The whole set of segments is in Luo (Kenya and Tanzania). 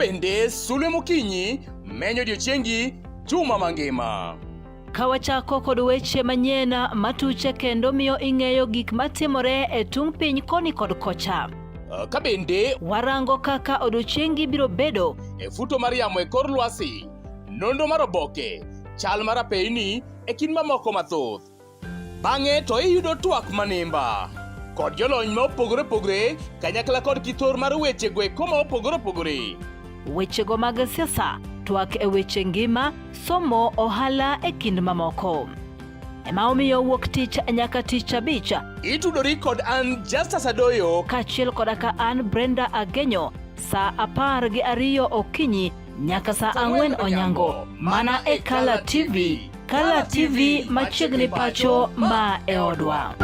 Bende sulwe mokinyi menyo odiechiengi juma mangima. Ka wachako kod weche manyien matuche kendo miyo ing'eyo gik matimore e tung' piny koni kod kocha. Ka bende warango kaka odiechiengi biro bedo e futo mar yamo e kor lwasi, nonro mar oboke, chal mar apeyni e kind mamoko mathoth. Bang'e to iyudo twak manimba kod jolony ma opogore opogore kanyakla kod kithor mar weche go eko ma opogore opogore. Wechego mag siasa, twak e weche ngima, somo, ohala e kind mamoko. Ema omiyo wuok tich nyaka tich abich. Itudori kod an Justus Adoyo kaachiel koda ka an Brenda Agenyo saa 12 okinyi nyaka saa 4 onyango mana e Kala TV. Kala TV machiegni pacho ma e odwa.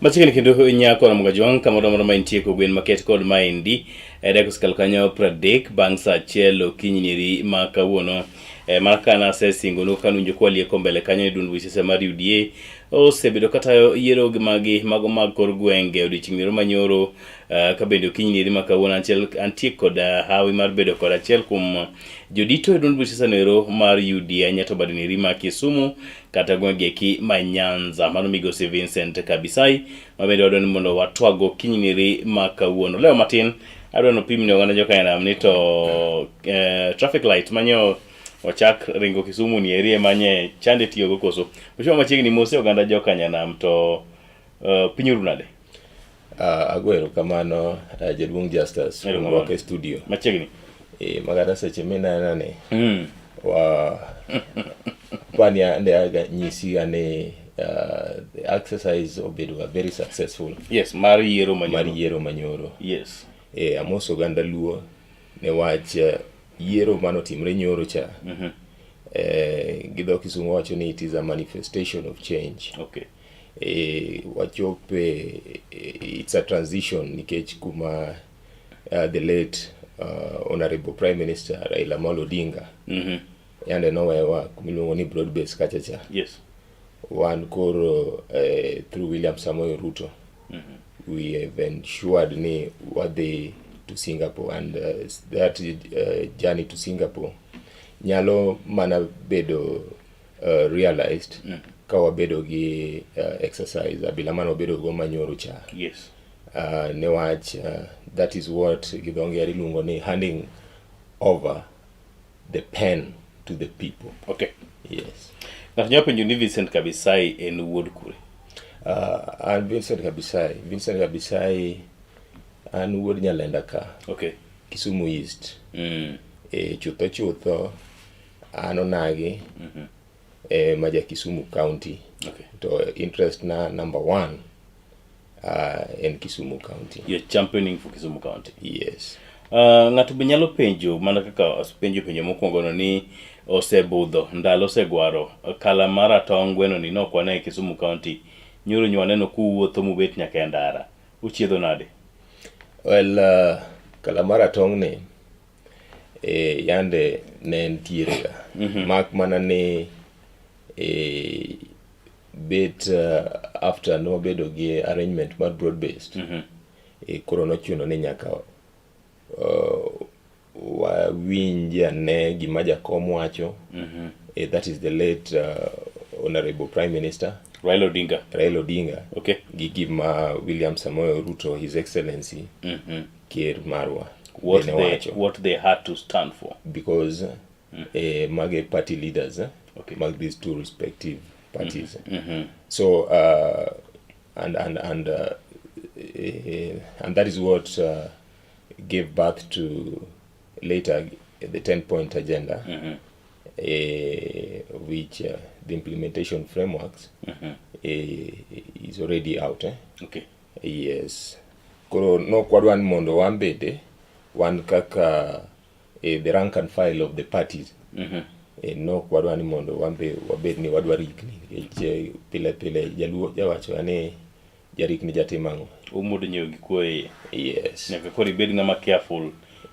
Machiegni kendo nyako Ramogi Ajwang' kamoro amora ma intie kogwen maket kod maendi e dakika osekalo kanyo 30 bang' saa achiel okinyi nyeri ma kawuono. E, mana kaka nasesingonu kaka nuwinjo kwalieko mbele kanyo ni duond buch siasa mar UDA osebedo katayo yiero magi mago mag kor gwenge odiochieng' niero manyoro ka bende okinyi nieri ma kawuono antie kod hawi mar bedo kod achiel kuom jodito e duond buch siasa noero mar UDA Nyato Badineri ma Kisumu kata gwenge eki ma Nyanza. Mano migosi Vincent Kabisai ma bende wadwa ni mondo watwag okinyi nieri ma kawuono. Leo matin adwa ni opim ne oganda jokanyanam ni to traffic light manyo ochak ringo Kisumu ni eri ema nye chande tiyogo koso. Mheshimiwa machiegni mose oganda jokanyanam to piny oru nade? Ago erokamano jaduong' Justus kuom rwaka e studio. Machiegni. E, makata seche minena ni wa kwani ande aga nyisiga ni the exercise obedo ga very successful. Yes, mar yiero manyoro. Mar yiero manyoro. Yes. E, amoso oganda Luo ne wach yiero manotimre nyoro cha. Gi dho Kisungu wacho ni it is a manifestation of change. Okay. E, wachope it's a transition nikech kuma the late Honorable Prime Minister Raila Amolo Odinga yande nowewa kuma iluongo ni broad base kacha cha. Yes. Wan koro through William Samoei Ruto we have ensured ni wadhi to Singapore and that journey to Singapore nyalo mana bedo realized ka wabedo gi exercise abila mane wabedo go manyoro cha. Yes. Newach that is what gi dho ngere iluongo ni handing over the pen to the people. Okay. Yes. Ng'ato nyalo penjo ni Vincent Kabisai en wuod kure? An Vincent Kabisai. Vincent Kabisai an wuod Nyalenda ka. Okay. Kisumu East. E, chutho chutho an onagi e, ma ja Kisumu County. Okay. To interest na number one en Kisumu County. You're championing for Kisumu County. Yes. Ng'ato be nyalo penjo mana kaka osepenjo penjo mokwongo no ni osebudho ndalo osegwaro kala mar atong' gweno ni nok wane e Kisumu County nyoro nyo waneno kuwuotho mubet nyaka e ndara uchiedho nade? Well, kala mar atong' ni yande ne nitiere ga mak mana ni bet after nwabedo gi arrangement mar broad based koro nochuno ni nyaka wawinj ane gima jakom wacho. That is the late Honorable Prime Minister Raila Odinga. Raila Odinga. Okay. Gi gima William Samoei Ruto, His Excellency ker marwa What bende wacho. What they had to stand for. Because mage party leaders Okay. mag these two respective parties. So and that is what gave birth to later the 10-point agenda, which the implementation frameworks is already out. Okay. Yes. Koro nokwadwa ni mondo wan bende Wan kaka eh, the rank and file of the parties eh, nok wadwa ni mondo wan be wabed ni wadwa rikni nikech eh, pile pile jaluo jawacho ni jarikni jatim ang'o Umudo nyiewo gi kuo iye. yes Nyaka koro ibed ng'ama careful.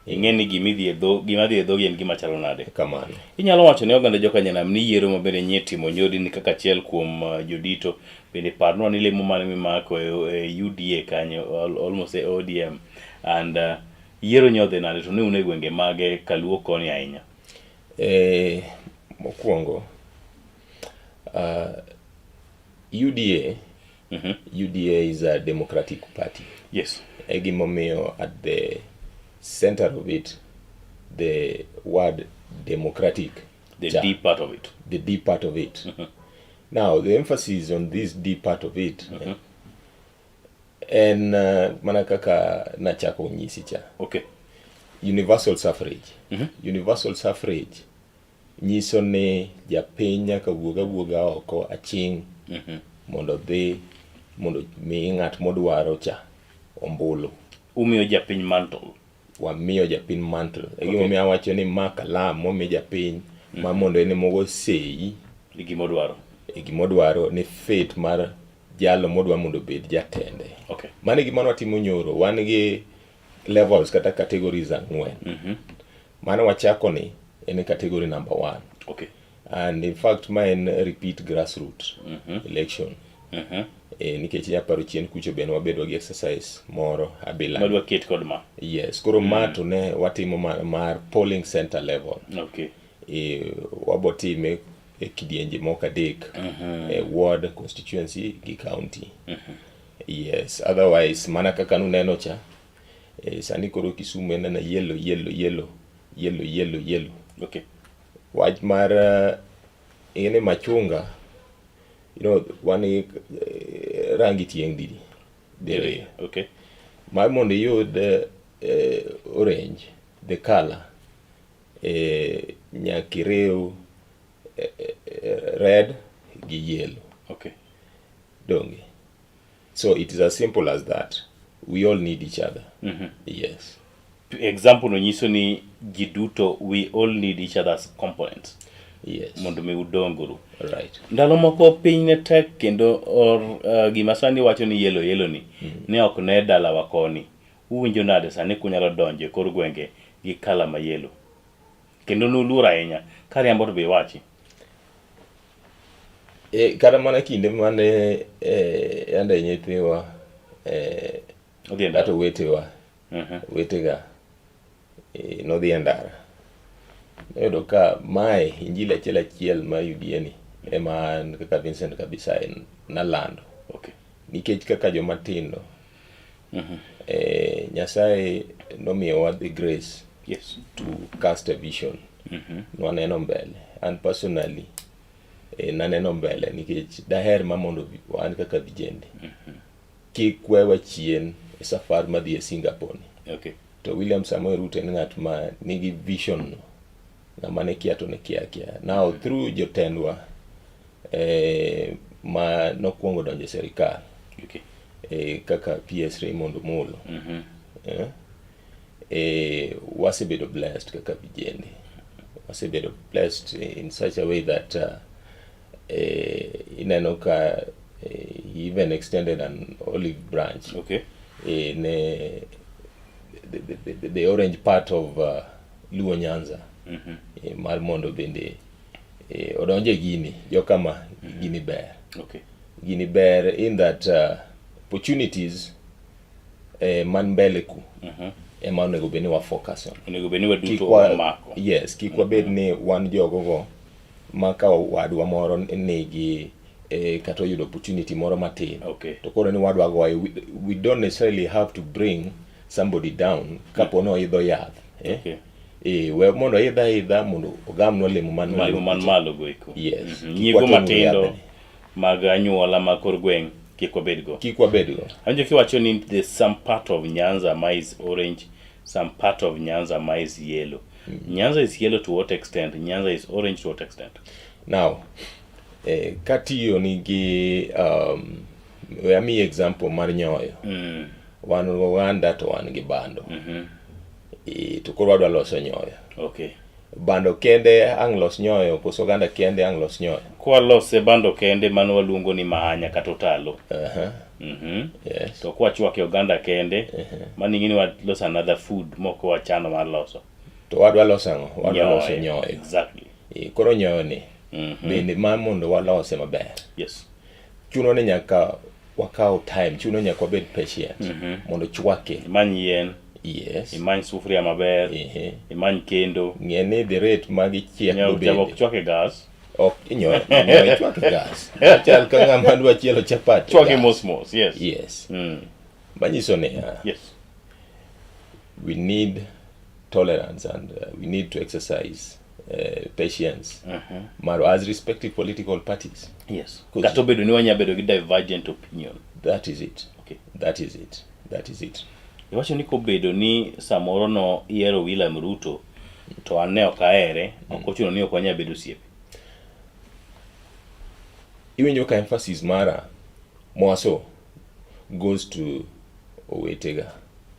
Ing'e ni gima idhi e dho gima dhi e dhogi en gima chalo nade. Kamano. Inyalo wacho ne oganda joka nyanam ni yiero ma bende nyie timo nyodi ni kaka achiel kuom jodito bende parnwa ni lemo mane mimako e, e UDA kanyo almost e ODM and yiero nyodhi nade to ne un e gwenge mage kaluo koni ahinya. E, mokwongo UDA UDA is a democratic party. E gimomiyo at the center of it the word democratic The D part of it. The D part of it. Now the emphasis on this D part of it en mana kaka nachako nyisi cha. Universal suffrage. Universal suffrage nyiso ni japiny nyaka wuog awuoga oko aching' mondo odhi mondo mi ng'at modwaro cha ombulu. Umiyo japiny mantle. Wamiyo japiny mantle. E gimomiyo awacho ni ma kalam momi japiny ma mondo en emogo seyi E gimodwaro. E gimodwaro ni fate mar jalo modwa mondo obed jatende. Mano e gima nwatimo nyoro. Wan gi levels kata categories ang'wen. Mano wachako ni en category number 1. And in fact ma en repeat grassroots election. E, nikech nyaparo chien kucho be wabedo gi exercise moro abila. Madwa ket kod ma. Yes, koro ma to ne watimo mar polling center level. E, wabotime e kidienje moko adek. E ward, constituency gi county. Yes, otherwise mana kaka nuneno cha, e, sani koro Kisumu en ana yellow, yellow, yellow, yellow, yellow, yellow. Wach mar ing'e ni machunga, you know, wan gi rangi tieng' didi diriyo. Mar mondo iyud orange, the color, nyaka iriw red gi yellow. Donge? So it is as simple as that. We all need each other. Yes. Example no nyiso ni ji duto, we all need each other's components. Mondo mi udonguru. Ndalo moko piny ne tek kendo or gima sani wacho ni yellow yellow ni ne ok ne dalawa koni. Uwinjo nade sani kunyalo donjo e kor gwenge gi kala ma yellow? Kendo nuluor ahinya. Kariambo to be iwachi. E, kata mana kinde mane yande nyithiwa Odhi e ndara. Kata owetewa, wetega nodhi e ndara. Noyudo ka mae injili achiel achiel ma UDA ni ema an kaka Vincent Kabisai nalando. Nikech kaka joma tindo, Nyasaye nomiyowa the grace to cast a vision. Nwaneno mbele. And personally, naneno mbele nikech daher ma mondo wan kaka vijende kik wewa chien e safar madhi e Singapore ni. To William Samoei Ruto en ng'at ma nigi vision no. Ng'ama ne kia to ne kia kia. Now through jotendwa ma nokwongo donjo e sirikal, kaka PS Raymond Omolo, wasebedo blessed kaka vijende. Wasebedo blessed in such a way that ineno ka he even extended an olive branch. Ne the orange part of Luo Nyanza. Mar mondo bende odonje gini, jokama gini ber. Gini ber in that opportunities man mbele ku ema onego bed ni wa focus on. Onego bed ni waduto Kik wa- wamako. Yes, kik wabed ni wan jogogo ma ka wadwa moro nigi kata oyudo opportunity moro matin. To koro ni wadwa goye, we don't necessarily have to bring somebody down kapo ni oidho yath. We mondo oidh aidha mondo ogamnwa olemo man malo Olemo man kucha. malo go eko. Yes. Kik Nyiego watong'u matindo yadhni. mag anyuola mag kor gweng' kik wabedgo. Kik wabedgo. Awinjo kiwacho ni there's some part of Nyanza ma is orange, some part of Nyanza ma is yellow. Nyanza is yellow to what extent? Nyanza is orange to what extent? Now, katiyo nigi we amiyi example mar nyoyo. Wan gi oganda to wan gi bando. E, to koro wadwa loso nyoyo. Okay. Bando kende ang' los nyoyo koso oganda kende ang' los nyoyo? Kwalose bando kende mano waluongo ni maanya kata otalo. Yes. To kwachwake oganda kende, mano ing'e ni waloso another food mok wachano mar loso. To wadwa loso ang'o? Wadwa loso nyoyo. Exactly. E, koro nyoyo ni bende ma mondo walose maber. Yes. Chuno ni nyaka wakaw time, chuno nyaka wabed patient mondo chwake. Imany yien, Yes. imany sufuria maber, imany kendo. Ng'e ni the rate ma gichiek go Chako bende. chwake gas. Ok nyoyo, nyoyo chwake gas. Chal ka ng'ama dwa chielo chapat. e Chwake gas. mos mos, yes. Yes. Manyiso niya, Yes. we need tolerance and we need to exercise patience mar as respective political parties. Yes. Kata obedo ni wanya bedo gi divergent opinion. That is it. Okay. That is it. That is it. Iwacho ni kobedo ni samoro no ihero William Ruto to an ne ok ahere, ok ochuno ni ok wanyal bedo osiepe. Iwinjo ka emphasis mara mwaso goes to owetega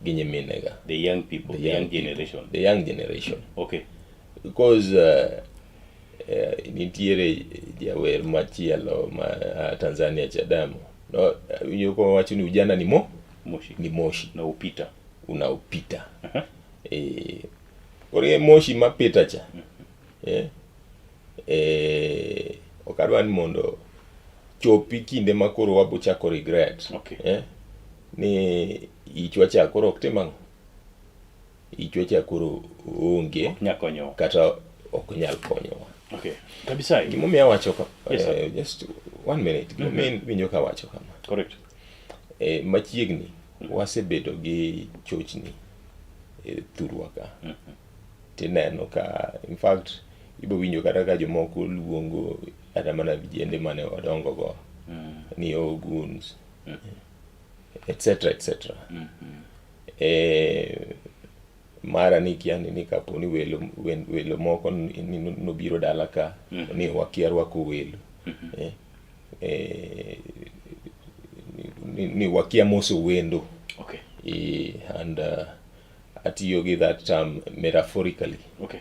gi nyiminega. The young people, the young generation. The young generation. Okay. Because nitiere jawer machielo ma Tanzania cha Diamond. No, iwinjo ka wacho ni ujana ni mo Moshi. ni moshi Unaupita. Unaupita. Koro e moshi mapita cha. Ok adwa ni mondo chopi kinde ma koro wabo chako regret. Okay. Ni ichwa cha koro ok tim ang'o? Ichwa cha koro onge. Ok nyal konyowa. Kata ok nyal konyowa. Okay. Kabisa. Gimomiyo awacho ka, Yes, sir. just one minute. Gimomiyo winjo ka awacho kama. Correct. Machiegni wasebedo gi chochni e thurwa ka. Tineno ka in fact ibo winjo kata ka jomoko luongo kata mana vijende mane wadongo go ni oh goons, etc etc. Mara ni kia ni kapo ni welo moko ni nobiro dala ka ni wakia rwako welo. Ni wakia moso wendo. Okay. And atiyo gi that term metaphorically. Okay.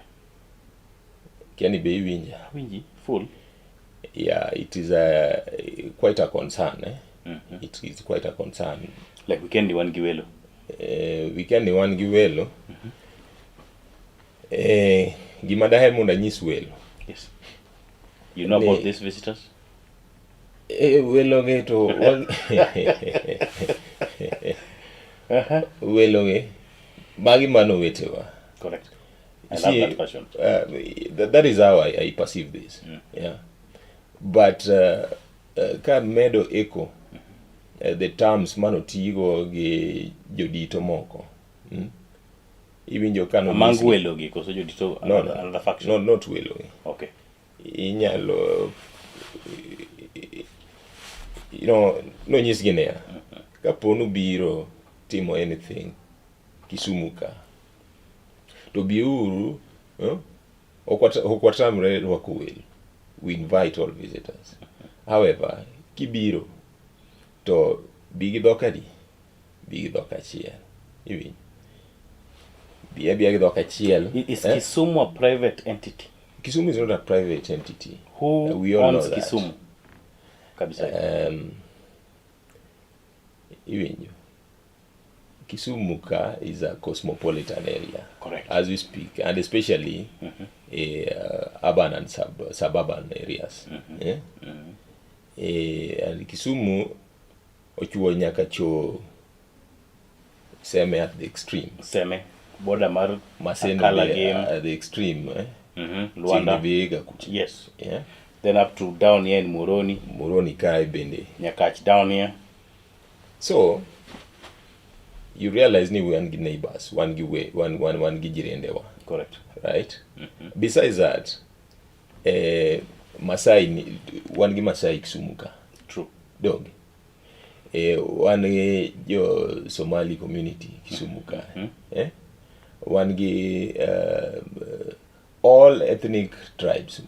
Kia ni be iwinja? Awinji, full. Yeah, it is a quite a concern. It is quite a concern. Like weekend ni wan gi welo. Weekend ni wan gi welo. Gima daher mondo anyis welo. Yes. You know about these visitors? Welo gi to welo gi magi mano wetewa. Correct. I love See, that passion. That is how I perceive this. Yeah. But ka medo echo the terms mano tigo gi jodito moko. Iwinjo ka no Among nyisi- welo gi koso jodito No, no. another faction. No, not welo gi. Okay. Inyalo, you know, no nyisgi niya, kapo nubiro timo anything Kisumu ka, to biuru, ok watamre rwako welo. We invite all visitors. However, kibiro to bi gi dhok adi? Bi gi dhok achiel. Iwinjo? Bi abiya gi dhok achiel. Is Kisumu a private entity? Kisumu is not a private entity. Who We all owns know that. Kisumu? Kabisa. Iwinjo? Kisumu ka is a cosmopolitan area. Correct. As we speak, and especially urban and suburban areas. And Kisumu ochuo nyaka cho Seme at the extreme. Seme, border mar Maseno Akala be, game. at the extreme. Luanda. Chiegni Vihiga kucha. Yes. Yeah. Then up to down here in Muhoroni. Muhoroni kae bende. Nyakach down here. So you realize ni wan gi neighbors, wan gi we, wan, wan, wan gi jirendewa. Correct. Right? Besides that, Masai ni, wan gi Masai Kisumu ka. True. Dog. Wan gi jo Somali community Kisumu ka. Wan gi all ethnic tribes.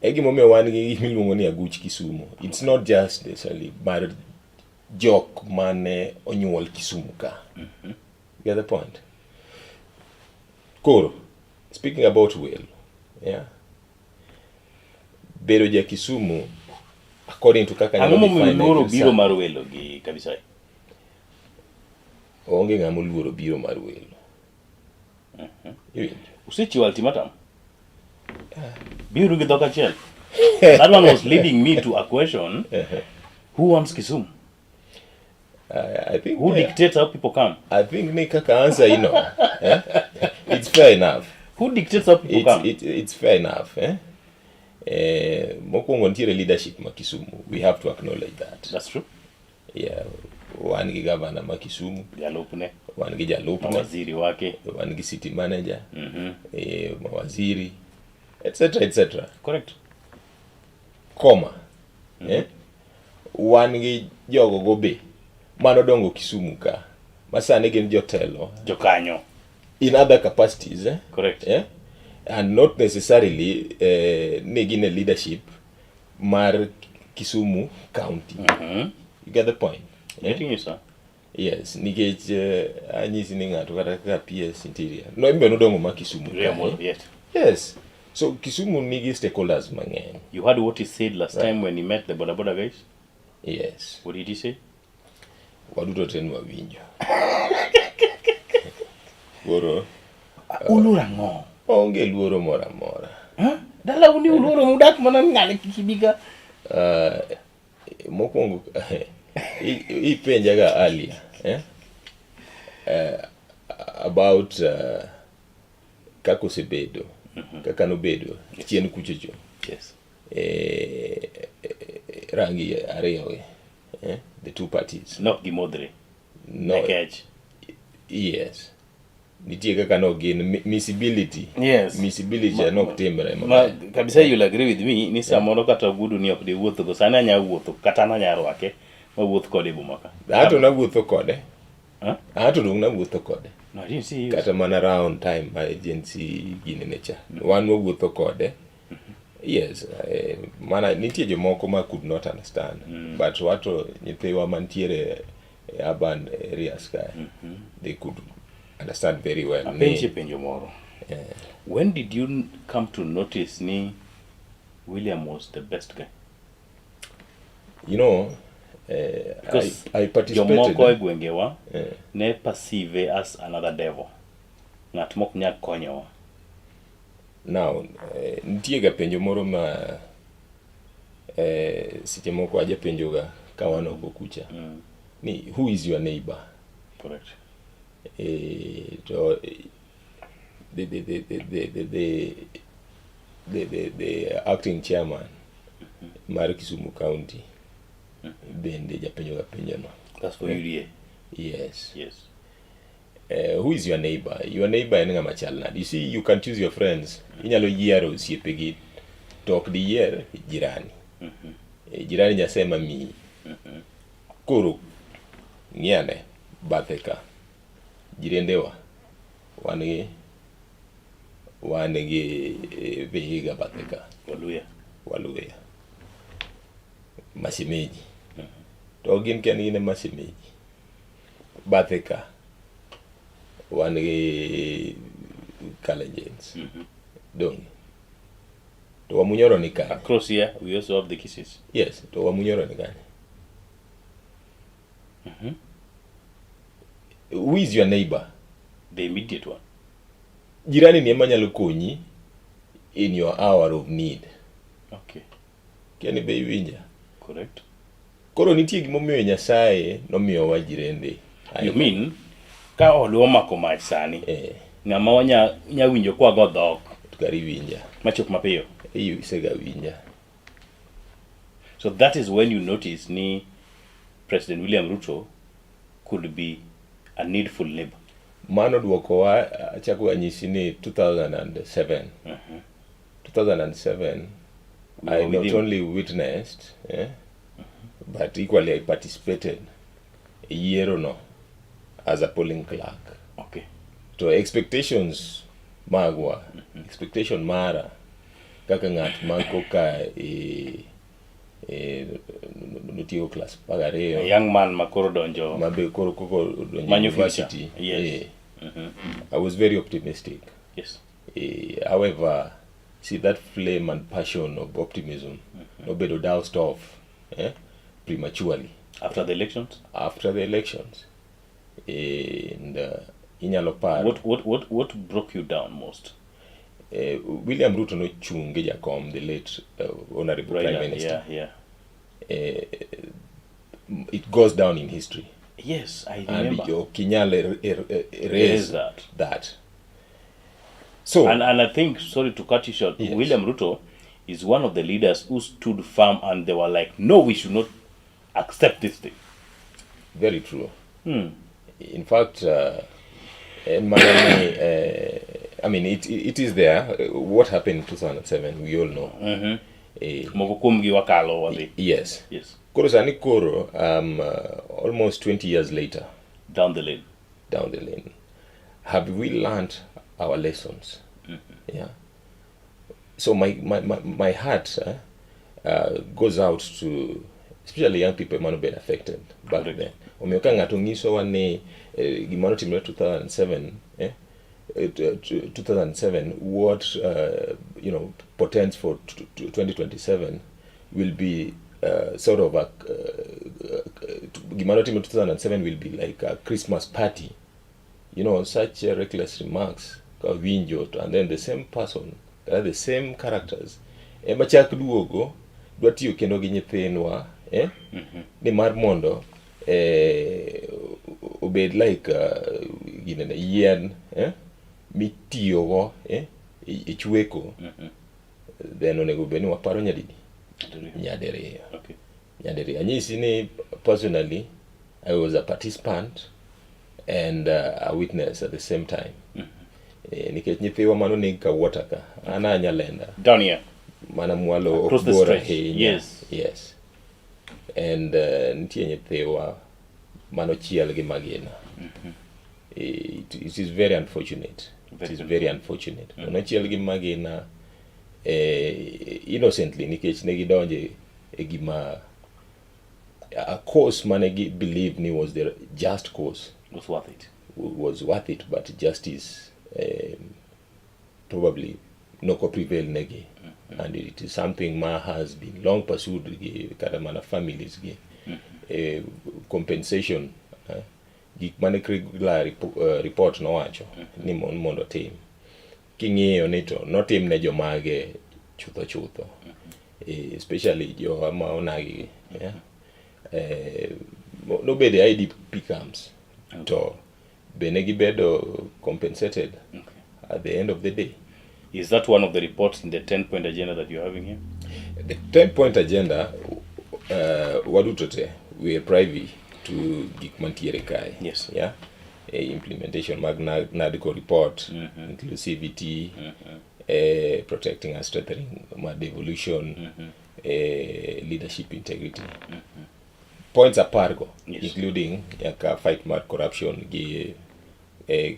E gimomiyo wan gi gimiluongo ni Aguch Kisumu. It's not just necessarily mar jok mane onyuol Kisumu ka. You get the point? Koro, speaking about welo, yeah. Bedo ja Kisumu according to kaka Ang'o momiyo uluoro biro mar welo gi kabisa? Onge ng'ama oluoro biro mar welo. Iwinjo? Usechiwo ultimatum? Biuru gi dhok achiel. That one was leading me to a question. Who wants Kisumu? I think Who dictates how people come? I think ni kaka answer you know, eh? It's fair enough. Who dictates how people It's, come? it's fair enough. Eh? Eh, mokwongo nitiere leadership ma Kisumu. We have to acknowledge that. That's true. Yeah, wan gi gavana ma Kisumu, Jalupne, wan gi jalupne, mawaziri wake. wan gi city manager, eh, mawaziri, etc etc. Correct. Koma. Eh? Wan gi jogo go be manodongo Kisumu ka ma sani gin jotelo Jokanyo. in other capacities eh? Correct. Yeah? And not necessarily ni gin e leadership mar Kisumu County. You get the point? Eh? Getting you, sir. Yes, nikech anyisi ni ng'ato kata kaka PS Interior. No, en be nodongo ma Kisumu. Real ka, model, eh? yes. Yes. So Kisumu nigi stakeholders mang'eny. You heard what he said last time when he met the boda boda guys? Yes. What did he say? Waduto te nwawinjo. Koro Uluoro ang'o? onge luoro moro amora. Huh? Dala uni uluoro mudak mana ng'ane kik ibiga. Mokwongo ipenjaga earlier eh? About kaka osebedo kaka nobedo chien kuchocho Yes. Rangi ariyo gi eh? The two parties Nok gimodhre. No, Nekech. Yes, nitie kaka no gin miscibility. Yes. Miscibility nok timre Ma, maber. kabisa you'll agree with me ni samoro kata ogudu ni ok diwuoth go sani anya wuotho kata an anya rwake mawuoth kode e boma ka. Ato nawuotho kode. Huh? Ato dong nawuotho kode. No, I didn't see you. Kata mana round time ma agency gini ne cha. Wan wawuotho kode. Yes, mana nitie jomoko ma could not understand. But wato nyithiwa mantiere e urban areas ka, they could understand very well. Apenji penjo moro. When did you come to notice ni William was the best guy? You know, Because I participated. Jomoko e gwengewa ne perceive as another devil. Ng'at mok nyal konyowa. Now, nitie ga penjo moro ma seche moko ajapenjoga ka wan oko kucha. Ni who is your neighbor? Correct. To the acting chairman mar Kisumu County bende japenjoga penjo no. That's for UDA. Yes. Yes. Who is your neighbor? Your neighbor en ng'ama chal nade? You see, you can choose your friends. Inyalo yiero osiepegi to ok diyier jirani. Jirani Nyasaye ema miyi. Koro ng'i ane bathe ka. Jirendewa wan gi Vihiga bathe ka. Waluya. Waluya. Mashemeji. To gin kendgi ne mashemeji. Bathe ka wan gi Kalenjins. Donge. To Wamunyoro ni kanye? Across here we also have the Kisiis. Yes, to Wamunyoro ni kanye? Who is your neighbor? The immediate one. Jirani ni ema nyalo konyi in your hour of need. Okay. Kiani be iwinja? Correct. Koro nitie gimomiyo Nyasaye nomiyowa jirende. You mean ka odwa omako mach sani ng'ama wanya nya winjo kwa go dhok To kar iwinja. machop mapiyo. Isega winja. So that is when you notice ni President William Ruto could be a needful neighbor. Mano dwokowa achako anyisi ni 2007. 2007 We I were with not him. only witnessed but equally I participated e yiero no as a polling clerk. To expectations magwa, expectation mara kaka ng'at ma koka e notieko class 12 A young man ma koro donjo ma be koro koko donjo Manyo future. university. Yes. I was very optimistic. Yes. However, see that flame and passion of optimism nobedo doused off prematurely. After the elections? After the elections. And inyalo paro. What broke you down most? William Ruto nochung' gi jakom, the late Honorable Prime Raila, Minister. It goes down in history. Yes, I And remember. ok inyal erase Erase that. that. So, And I think, sorry to cut you short, Yes. William Ruto is one of the leaders who stood firm and they were like, no, we should not accept this thing. Very true. In fact, en mana ni, I mean, it is there. What happened in 2007, we all know. Moko kuomgi wakalo wadhi. Yes. Yes. Koro sani koro, almost 20 years later, Down the lane. Down the lane, have we learned our lessons? Yeah. So my heart goes out to especially young people mano been affected back then. Omiyo ka ng'ato nyisowa ni gima notimore 2007, 2007, what portends for 2027 will be sort of a gima notimore 2007 will be like a Christmas party. Such reckless remarks kawinjo, and then the same person, the same characters ema chak duogo dwa tiyo kendo gi nyithindwa, eh? Ni mar mondo obed like ginene yien, eh? Mitiyogo, e chweko. Then onego bed ni waparo nyadidi? Nyadiriyo. Nyadiriyo. Anyisi ni personally I was a participant and a witness at the same time. Nikech nyithiwa mano neg kawuota ka an a Nyalenda. Down here. Mana mwalo Across the ok bor stretch. ahinya. Yes. Yes. And nitie nyithiwa manochiel gi magina. It is very unfortunate. Very It is very unfortunate. Nochiel gi magina innocently nikech ne gidonje e gima a cause mane gi believe ni was the just cause. Was worth it. Was worth it, but justice probably noko prevail negi. And it is something ma has been long pursued gi kata mana families gi. Compensation, gik mane Kriegler report nowacho ni mondo tim. King'iyo ni to notim ne jomage chutho chutho. Especially jo ma onagi gi. Yeah? Nobedo e IDP camps. To be ne gibedo compensated at the end of the day? Is that one of the reports in the 10-point agenda that you're having here? The 10-point agenda, waduto te, we are privy to gik mantiere kae. Yeah? Implementation mag NADCO report, inclusivity, protecting and strengthening ma devolution, leadership integrity. Points 10 go, including nyaka fight mar corruption gi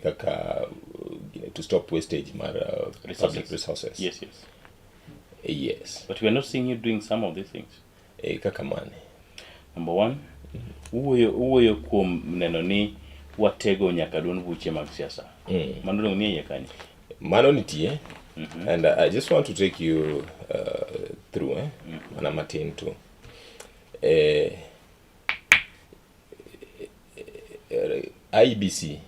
kaka to stop wastage mar Resources. Public resources. Yes. Yes. But we are not seeing you doing some of these things. Kaka mane? Number one, uwuoyo kuom neno ni watego nyaka duond buche mag siasa. Mano dong' nie iye kanyo. Mano nitie. And I just want to take you through, eh? Mana matin tu. IEBC.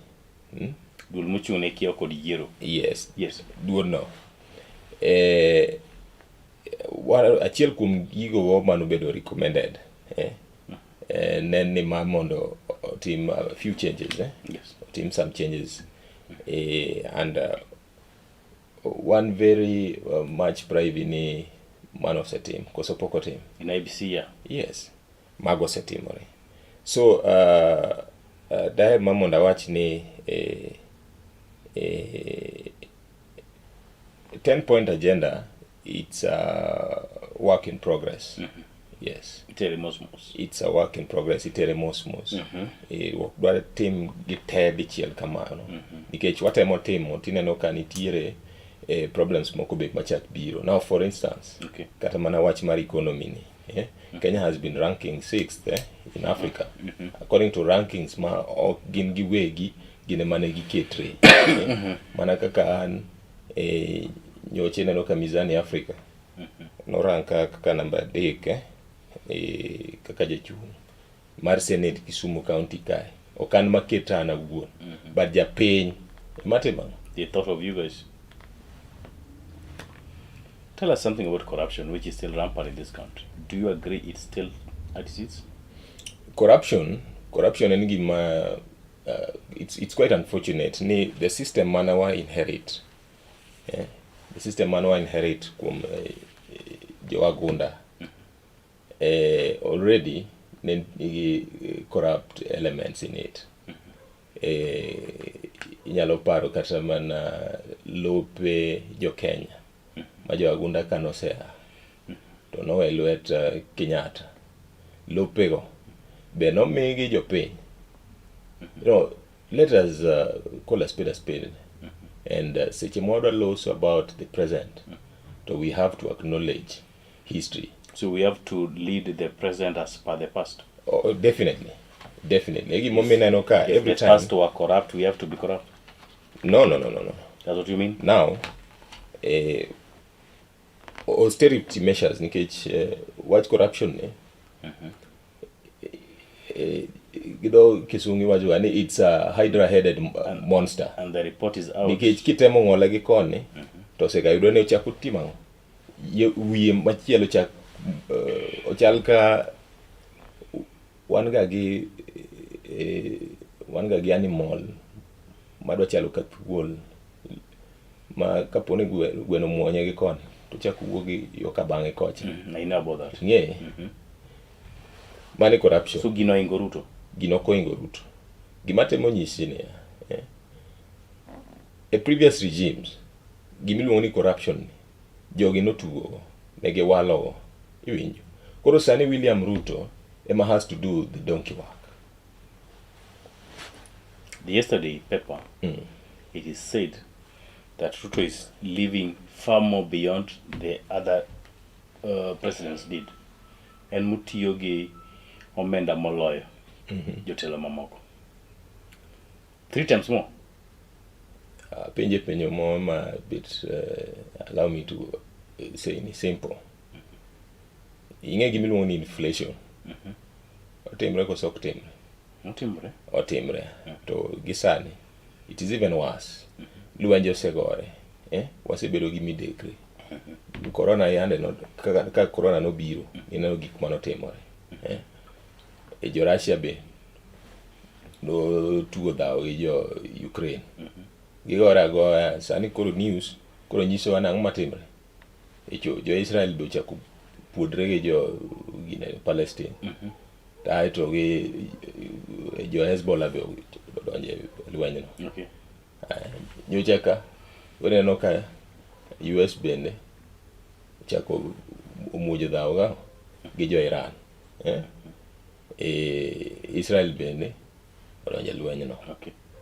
Duol mochung' ne kiewo kod yiero. Yes. Yes. Duol no. Achiel kuom gigo manobedo recommended, eh? Ne ni ma mondo otim a few changes, eh? Otim some changes, and one very much privy ni mano osetim koso pok otim. In IEBC, yeah. Yes, mago osetimore. So daher ma mondo awach ni 10 point agenda, it's a work in progress. Yes. Itere mos mos. It's a work in progress, itere mos mos. Ok dwar tim gi te dichiel kamano. Nikech watemo timo tineno ka nitiere problems moko be machak biro. Now for instance, kata mana wach mar economy ni, eh? Kenya has been ranking 6th in Africa. According to rankings ma ok gin giwegi, gin ema ne giketre. Mana kaka an E, nyocha ineno ka Mizani Africa noranka kaka namba adek eh, e, kaka jachung' mar Senate Kisumu County kae. Ok an maketa an awuon, but japiny ema timo ang'o? They thought of you guys. Tell us something about corruption, which is still rampant in this country. Do you agree it's still at its? Corruption, corruption en gima it's quite unfortunate ni the system mane wa inherit eh, the system mane wa inherit kuom jowagunda already ne nigi corrupt elements in it. Inyalo paro kata mana lope jo Kenya ma jowagunda ka nosea to nowe lwet Kenyatta. Lopego be nomigi jopiny. Let us call a spade a spade. And seche ma wadwa loso about the present, to we have to acknowledge history. So we have to lead the present as per the past. Oh, definitely. Definitely. E gimomiyo ineno ka If every the time. past were corrupt, we have to be corrupt. No. That's what you mean? Now, austerity measures nikech wach corruption ni gi dho kisungu iwacho ga ni it's a hydra headed monster. And the report is out. Nikech kitemo ng'ole gi koni to osega yudo ni ochako timo ang'o? Wiye machielo chak ochal ka wan ga gi animal madwa chalo ka thuol ma kapo ni gweno muonye gi koni to chak wuo gi yo ka bang'e kocha. I know about that. Ing'eye? Mano e corruption. So gino ohingo Ruto? Gino ok ohingo Ruto. Gima temo nyisi niya, e previous regimes, gimiluongo ni corruption ni, jogi notugogo, ne giwalogo, iwinjo. Koro sani William Ruto ema has to do the donkey work. The yesterday paper, it is said that Ruto is living far more beyond the other presidents did. En mutiyo gi omenda moloyo jotelo mamoko. 3 times more. Penje penjo moro ma bit, allow me to say ni simple. Ing'e gima iluongo ni inflation. Otimre koso ok timre? Otimre. Otimre. To gi sani, it is even worse. Lwenje osegore. Wasebedo gi midekre. Corona yande no, ka corona nobiro, ineno gik manotimore. E jo Russia be notugo dhawo gi jo Ukraine. Gigore agoya, sani koro news koro nyisowa nang'o matimre. E jo Israel be ochako puodre gi jo gine Palestine. To aeto gi jo Hezbollah be odonje e lwenyno. Nyocha ka waneno ka US bende ochako omuojo dhawo ga gi jo Iran. Israel bende odonje lwenyno.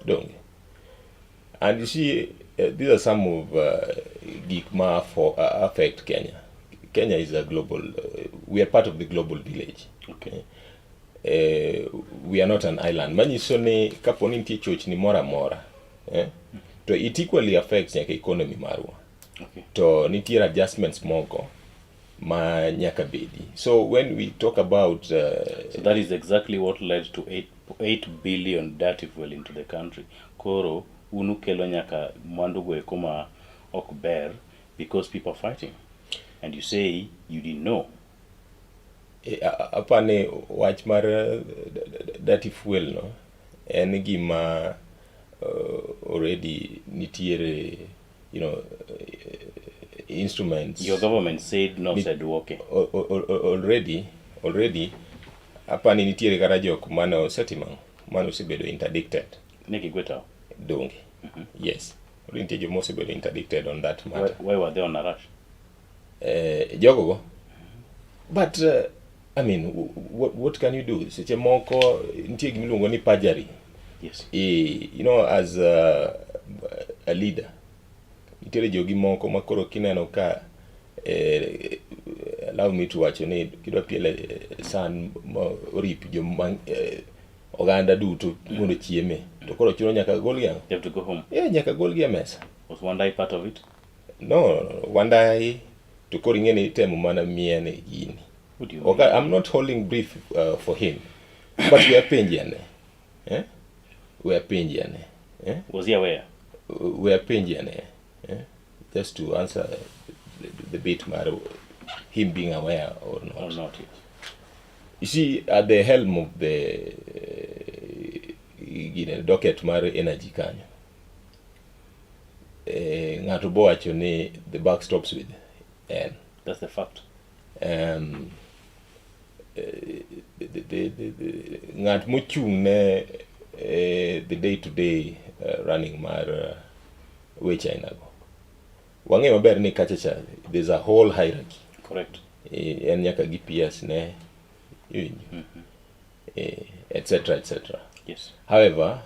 Donge. And you see, these are some of gik ma affect Kenya. Kenya is a global, we are part of the global village. We are not an island. Manyiso ni kapo ni nitie chochni moro amora, to it equally affects nyaka economy marwa. To nitiere adjustments moko ma nyaka bedi. So when we talk about... So that is exactly what led to 8 billion dirty fuel into the country. Koro unu kelo nyaka mwandu go eko ma ok ber because people are fighting. And you say you didn't know. Apani wach mar dirty fuel no en gima already nitiere, you know, instruments. Your government said no, said okay. Already apani nitiere kata jok mane osetimo, mane osebedo interdicted. Ne gigweta. Donge. Yes. Already nitie joma osebedo interdicted on that matter. Why were they on a rush? Jogo go. But I mean, what can you do? Seche moko nitie gima iluongo ni perjury. You know, as a leader, nitiere jogi moko ma koro kineno ka, allow me to wacho ni kidwa piele san ma orip joma oganda duto mondo chieme, to koro chuno nyaka golgi ang'o? They have to go home. Yeah, nyaka golgi e mesa. Was Wandayi part of it? No, no, no, Wandayi to koro ing'e ni itemo mana miene gini. What do you Okay, mean? I'm not holding brief for him. But we are penji ane. Eh? We are penji ane. Eh? Was he aware? We are penji ane. Eh? Just to answer the bit mar him being aware or not. Or not, yes. You see, at the helm of the gine, docket mar energy kanyo, ng'ato bo wacho ni the buck stops with en. That's the fact. Ng'at mochung' ne the day to day running mar weche ainago. Wang'eyo maber ni kacha cha there's a whole hierarchy. Correct. En nyaka gi PS ne iwinjo etc etc. Yes. However,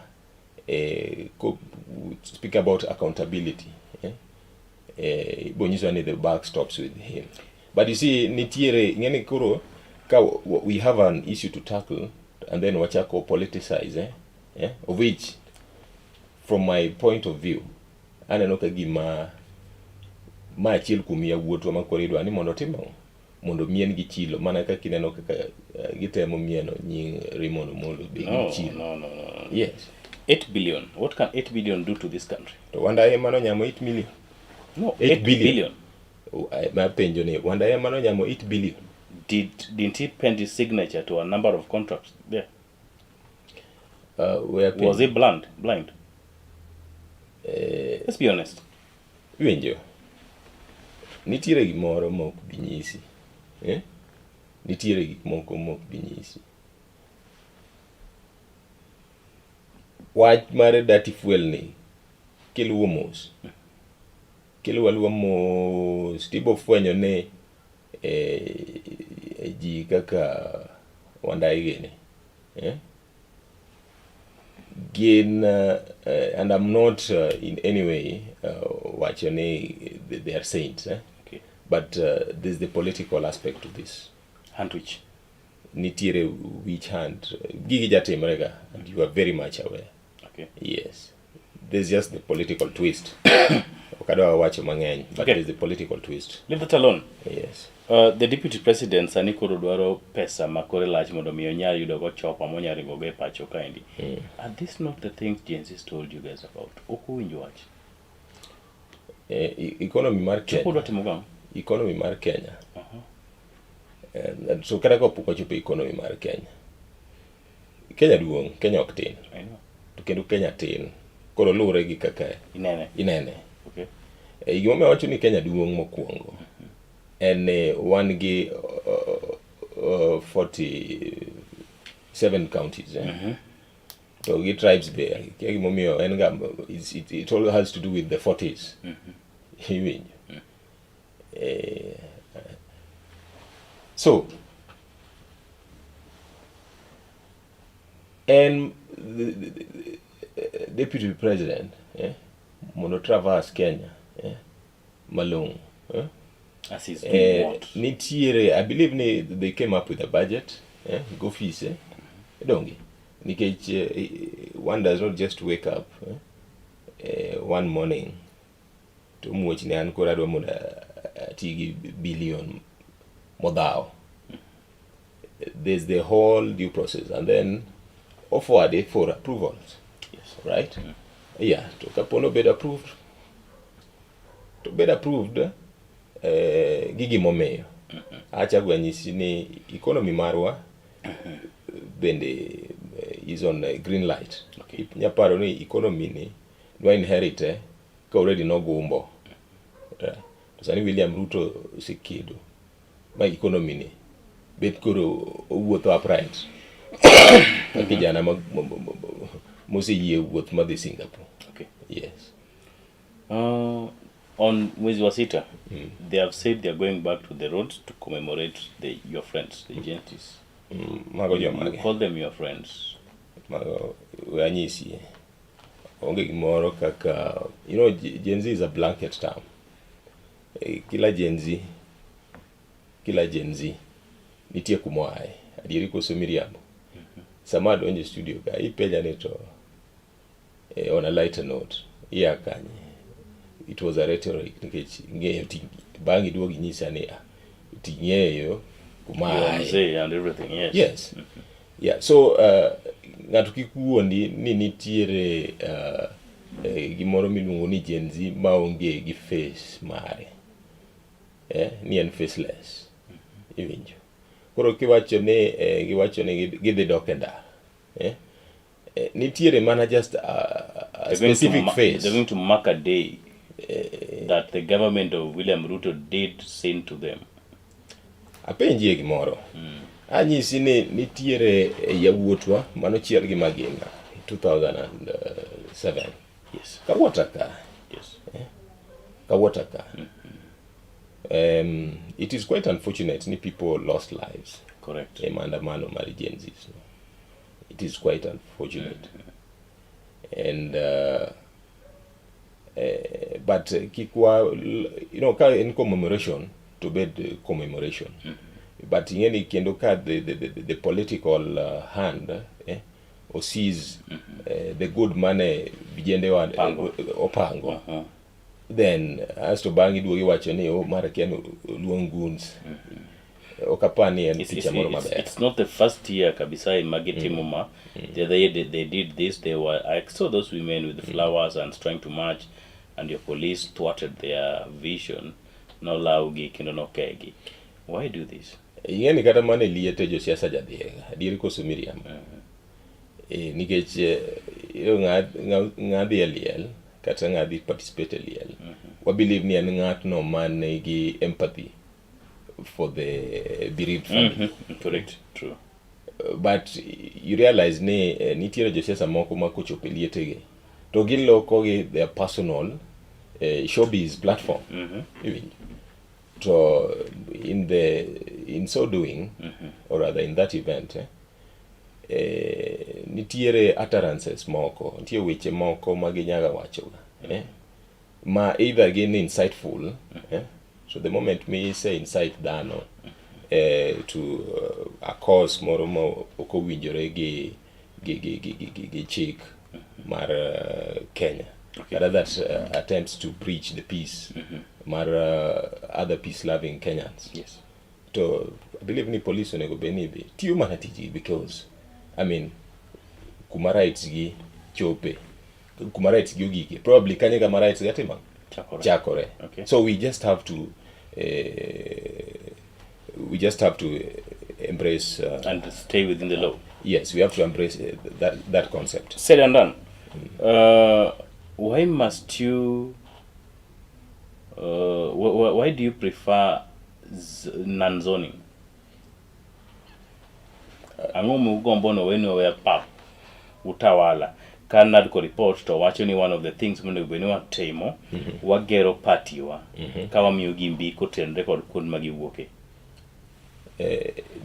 speak about accountability, ibonyiso ni the buck stops with him. But you see, nitiere ing'eni koro ka we have an issue to tackle and then wachako politicize, of which from my point of view aneno ka gima ma achiel kuom yawuotwa ma koro idwa ni mondo otim ang'o? Mondo mien gi chilo mana kaka ineno kaka gitemo mieno nying Raymond Omolo be gi No, chilo. no. Yes. 8 billion. What can 8 billion do to this country? To Wandayi ema nonyamo 8 million. No, 8 8 billion. billion. Oh, mapenjo ni Wandayi ema nonyamo 8 billion. Didn't he pen his signature to a number of contracts there? We Was he blind? Blind? Let's be honest. Iwinjo? Nitiere gimoro ma ok bi nyisi. Eh? Nitiere gik moko ma ok bi nyisi. Wach mar dirty fuel ni kiluwo mos. Kiluwo aluwa mos tibo fwenyo ni ji kaka Wandayi gini. Eh? Gin and I'm not in any way wacho ni they are saints, eh? Okay. But there's the political aspect to this. Hunt witch. Nitiere witch hunt. Gigi jatimre ga, and you are very much aware. Okay. Yes. There's just the political twist. Ok adwa wacho mang'eny, but Okay. there's the political twist. Leave that alone. Yes. The deputy president sani koro dwaro pesa ma kore lach mondo mi onyal yudo go chopa monyalo ringo go e pacho kaendi. Are this not the things Gen Z told you guys about? Ok uwinj wach. Economy mar Chopo Kenya. udwa timo gang'o? Economy mar Kenya. So kata kapok wachopo e economy mar Kenya. Kenya duong', Kenya ok tin. I know. To kendo Kenya tin. Koro luwore gi kaka Inene. inene. Okay. Gimomiyo awacho ni Kenya duong' mokwongo en ni wan gi 47 counties, eh? To gi tribes be kia gimomiyo en ga it all has to do with the 40s. Iwinjo? So en the deputy president, mondo traverse Kenya, malong'o, As he's doing what? Nitiere, I believe ni they came up with a budget, go office, donge nikech one does not just wake up one morning to muoch ni an koro adwa mondo ati gi billion modhaw. There's the whole due process and then forward it for approvals. Yes. Right? Yeah, to kapo no bed approved. To bed approved gi gimomiyo. Achago anyisi ni economy marwa bende is on a green light. Okay. Nyaparo ni economy ni nwa inherit ka already nogumbo. To sani William Ruto osekedo ma economy ni bet koro owuotho upright. Ka kijana moseyie wuoth madhi Singapore. Okay. Yes. On mwezi wa sita, they have said they are going back to the roads to commemorate your friends, the Gen Zs. Mago You jomage. call them your friends. Mago we anyisi. Onge gimoro kaka, Gen Z is a blanket term. Kila Gen Z, kila Gen Z nitie kuma oaye. Adieri koso miriambo. Sama adonjo e studio ka ipenja ni to on a lighter note, iya kanye? It was a rhetoric nikech ing'eyo ti bang' iduog inyisa ni ah, ting'eyo kuma Your aye. mzee and everything, yes. Yes. Yeah, so ng'ato kik wuondi ni nitiere eh, gimoro miluongo ni Gen Z maonge gi face mare. Eh, ni en faceless. Iwinjo. Koro kiwacho ni eh, giwacho ni gidhi dok e ndara. Eh? Eh, nitiere mana just a They're going to specific They're face. going to mark a day that the government of William Ruto did send to them. Apenjie gimoro. Anyisi ni nitiere yawuotwa manochiel gi magina 2007. Yes. Kawuota ka. Yes. Kawuota ka. It is quite unfortunate ni people lost lives. Correct. E maandamano mar Gen Z. It is quite unfortunate. And but kikwa, you know, ka en commemoration to bed commemoration. But ing'e ni kendo ka the political hand o seize the good mane vijende wa Opango. opango. Then asto bang'e iduogo iwacho ni oh, mara kia ni oluong goons. Ok apar ni en picha moro maber. It's not the first year kabisa in magitimo ma. The other year they did this. They were, I saw those women with the flowers and trying to march, and your police thwarted their vision. Nolawgi kendo nokegi. Why do this? Ing'e ni kata mana e liete josiasa jadhiega, adier koso miriambo. Nikech ng'a dhi e liel kata ng'a dhi participate e liel, wa believe ni en ng'atno man nigi empathy for the bereaved family. Correct, true. But you realize ni nitiere josiasa moko ma kochopo e lietegi to giloko gi their personal showbiz platform. Iwinjo? To in so doing, or rather in that event, nitiere utterances moko, nitie weche moko ma ginyaga wachoga, ma either gin insightful, so the moment mi say incite dhano to a cause moro ma ok owinjore gi chik mar Kenya, kata that attempts to breach the peace mar other peace loving Kenyans. To I believe ni police onego bed ni dhi tiyo mana tijgi, because I mean kuma rights gi chope, kuma rights gi ogike, probably kanyo kama rights gi atimo Chakore. chakore. So we just have to embrace and stay within the law. Yes, we have to embrace that concept. Said and done. Why must you? Why do you prefer non-zoning? Ang'o mugombo no wenu owe pap utawala ka NADCO report to wacho ni one of the things monego bed ni watimo, wagero party wa ka wamiyo gi mbi kotenore kod kuond ma giwuoke.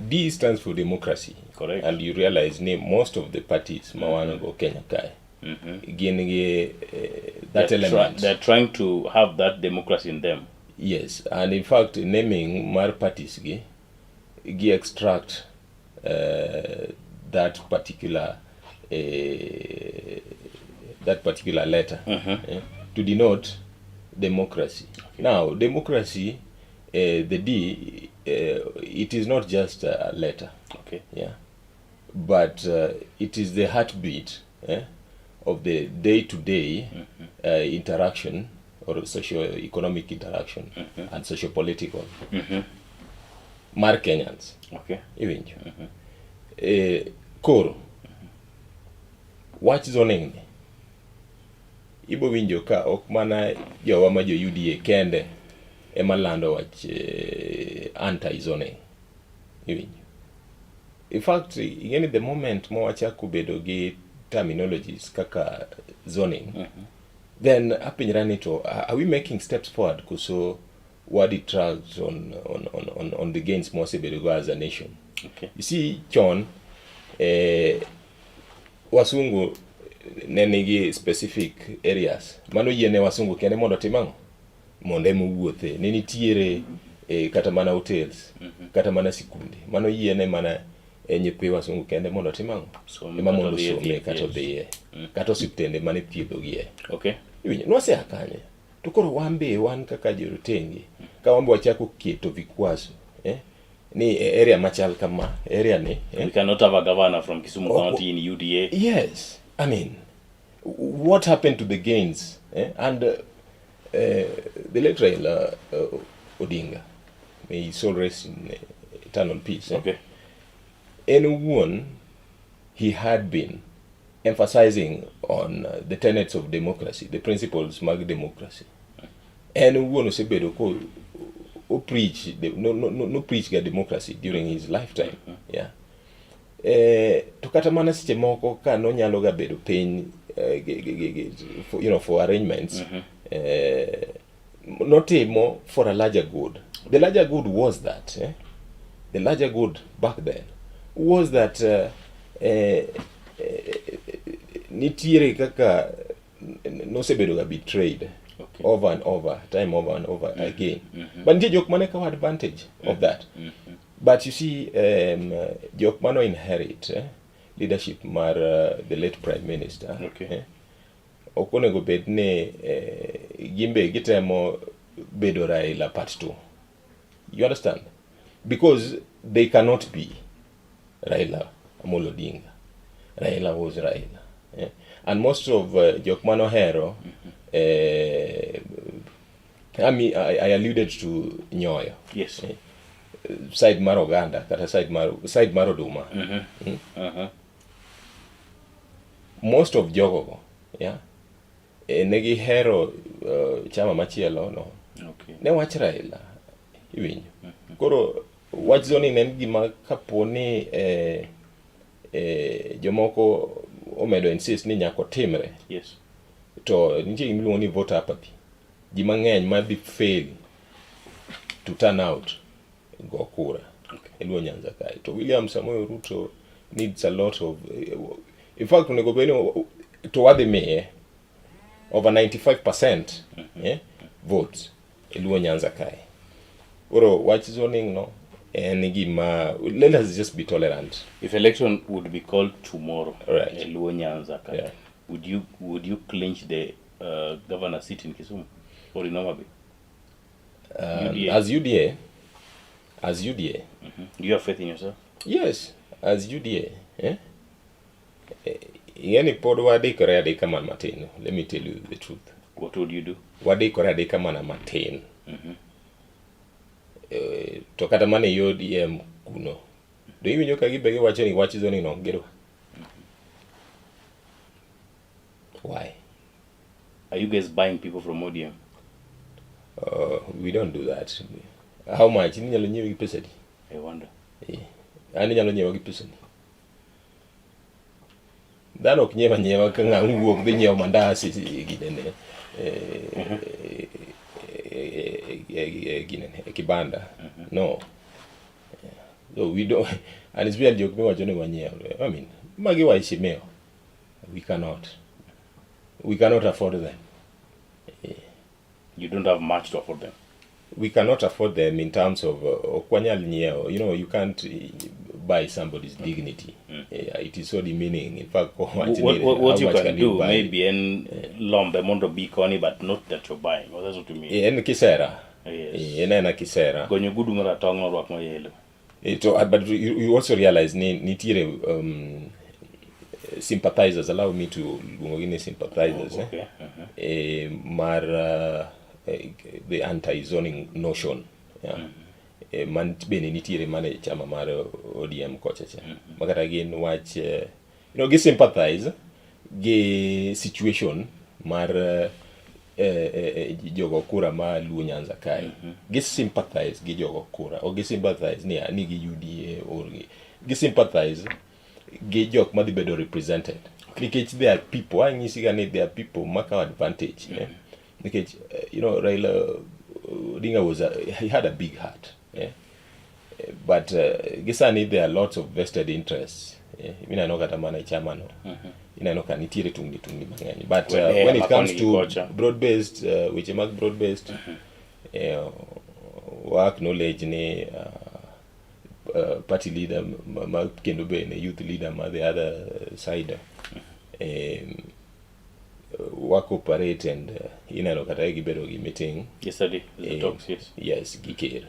D stands for democracy. Correct. And you realize ni most of the parties ma wan go Kenya kae gin gi that element. They're trying to have that democracy in them. Yes, and in fact naming mar parties gi extract that particular letter to denote democracy. Now democracy, the D, it is not just a letter. Yeah. But it is the heartbeat of the day-to-day interaction or socio-economic interaction and socio-political mar Kenyans. Iwinjo. Koro wach zoning ni ibo winjo ka ok mana jowa ma jo UDA kende ema lando wach anti-zoning. Iwinjo. In fact, ing'e ni the moment ma wachako bedo gi terminologies kaka zoning, then apenjra ni to are we making steps forward koso wa detract on the gains mwasebedo go as a nation? You see, chon wasungu ne nigi specific areas mano yiene wasungu kende mondo otim ang'o, mondo ema owuothe. Ne nitiere kata mana hotels, kata mana sikunde mano yiene mana nyithi wasungu kende mondo otim ang'o, Som ema kata mondo odhi e osome thieth, kata yes. odhiye kata osiptende mane thiedhogie. Okay. Iwinjo, nwasea kanye? To koro wan be wan kaka jorotenge ka wan be wachako keto vikwazo eh, ni e area machal kama area ni eh, We cannot have a governor from Kisumu Oh, County in UDA. Yes, I mean, what happened to the gains? Eh? And the late Raila Odinga, may his soul rest in eternal peace. Eh? Okay. En owuon, he had been emphasizing on the tenets of democracy, the principles mag democracy. En owuon osebedo ko o preach the, no, no, no, no preach ga democracy during his lifetime. Yeah. To kata mana seche moko ka nonyalo ga bedo piny for, you know, for arrangements notimo for a larger good. The larger good was that the larger good back then was that nitiere kaka nosebedo ga betrayed over and over, time over and over again. But nitie jok mane kawo advantage of that. But you see, jok mano inherit leadership mar the late prime minister ok onego bed ni gimbe gitemo bedo Raila part 2. You understand? Because they cannot be Raila Amolo Odinga. Raila was Raila. And most of jok manohero, I mean, I alluded to Nyoyo. Yes. Side mar oganda kata side mar oduma. Most of jogogo, yeah, ne gihero chama machielo no. Ne wach Raila, iwinjo. Koro wach zoning en gima kapo ni jomoko omedo insist ni nyaka otimre. Yes. To nitie gima iluongo ni voter apathy. Ji mang'eny ma dhi fail to turn out go kura. E Luo Nyanza kae. To William Samoei Ruto needs a lot of, in fact onego bed ni to wadhi miye over 95% votes e Luo Nyanza kae. Koro wach zoning no en gima, let us just be tolerant. If election would be called tomorrow, Right. e Luo Nyanza kae, Yeah. would you clinch the governor seat in Kisumu or in Homa Bay? UDA. As UDA, as UDA. Do you have faith in yourself? Yes, as UDA. Ing'eni pod wadikore adika mana matin. Let me tell you the truth. What would you do? Wadikore adika mana matin. To kata mana e ODM kuno. Do iwinjo ka gibe giwacho ni wach zoning no ok gidwa? Why? Are you guys buying people from ODM? We don't do that. How much? Inyalo nyiewo gi pesa adi? I wonder. An inyalo nyiewa gi pesa adi? Dhano ok nyiew anyiewa ka ng'ama wuok dhi nyiewo mandas ginene. Ginene, e kibanda. No. So we don't, and it's really jok miwacho ni wanyiew. I mean, magi waheshimiwa. We cannot. We cannot afford them. You don't have much to afford them. We cannot afford them in terms of ok wanyal nyiewo. You know, you can't buy somebody's dignity. Yeah, it is so demeaning. In fact, What how you much can can you do, buy? maybe en lombe mondo bi koni, but not that you're buying. Well, that's what you mean. En kisera. Yes. En ena kisera. Gonyo gudu maratong' norwak mayelo. To, but you also realize ni nitiere sympathizers. Allow me to luongo gi ni sympathizers. Okay. Mar the anti-zoning notion. Yeah. Man bende nitiere mane chama mar ODM kocha cha. Makata gin wach, you know, gi sympathize gi situation mar jogo kura ma Luo Nyanza kae. Gi sympathize gi jogo kura. Ok gi sympathize ni gi UDA or gi sympathize gi jok madhi bedo represented. Nikech there are people, anyisi ga ni there are people ma kawo advantage. Nikech, you know, Raila Odinga he had a big heart. But gi sani there are lots of vested interests. Ineno kata mana e chama no. Ineno ka nitiere tungni tungni mang'eny. But Well, when it ma comes koni to gi kocha. broad-based, weche mag broad-based, wa acknowledge ni party leader ma kendo bende youth leader ma the other side, wa cooperate and ineno kata gibedo gi meeting Yesterday, the talks, yes. Yes, gi ker.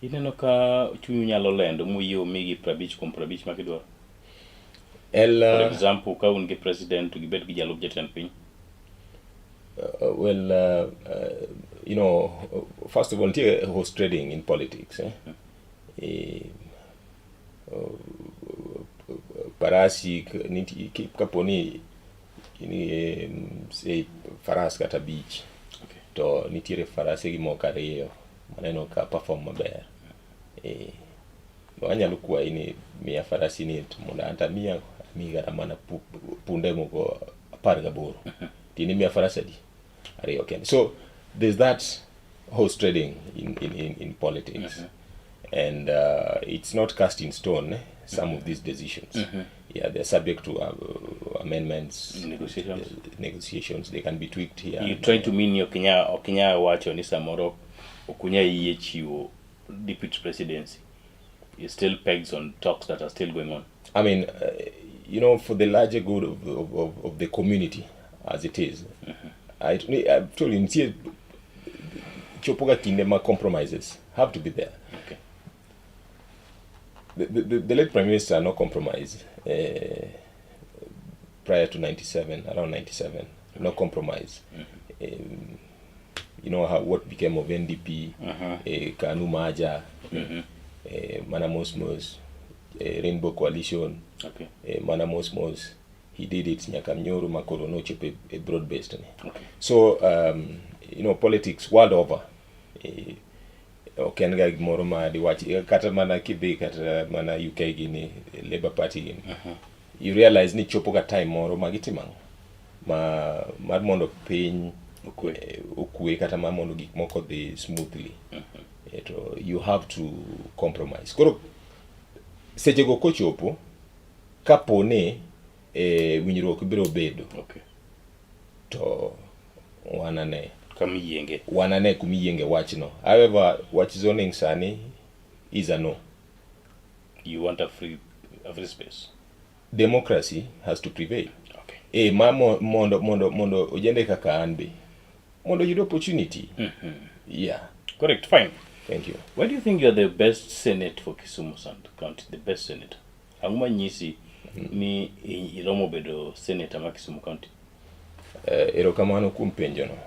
Ineno ka chunyu nyalo lendo muyie umigi 50 kuom 50 ma gidwaro. El, For example, ka un gi president to gibed gi jalup jatend piny. Well, first of all, nitie horse trading in politics. Eh? Parasi kapo ni say faras kata abich to nitiere farase gi moko ariyo maneno ka perform maber. Anyalo kwayi ni miya farasi ni to mondo an to amiya amiyi kata mana punde moko 18. Tini miya faras adi? Ariyo kende. So there's that horse trading in politics. And it's not cast in stone, some of these decisions. Yeah, they're subject to amendments, Negotiations. Negotiations. They can be tweaked here. You try to mean ni ok inyal wacho ni samoro ok unyal yie chiwo deputy presidency. You still pegs on talks that are still going on. I mean, for the larger good of the community as it is, I've told you, nitie chopo ga kinde ma compromises have to be there. The late Prime Minister no compromise prior to 97, around 97, no compromise. You know how what became of NDP, KANU merger, mana mos mos, Rainbow Coalition, mana mos mos, he did it nyaka nyoro makoro nochopo e broad based ni. So politics world over, ok en ga gimoro ma diwach kata mana kidhi kata mana UK gini, Labour Party gini, you realize ni chopo ga time moro ma gitimo ang'o ma mar mondo piny Okwe. Okwe kata mar mondo gik moko odhi smoothly, to you have to compromise. Koro sechego kochopo kapo ni winjruok biro bedo to wanane Kamiyienge. Wanane kumiyienge wachno. However, wach zoning sani is a no. You want a free space. Democracy has to prevail. Ma mondo ojende kaka an be mondo oyud opportunity, yeah. Correct. Fine. Thank you. Why do you think you're the best senate for Kisumu Sand County? The best senator. Ang'o manyisi ni iromo bedo senator ma Kisumu County? Erokamano kuom penjono.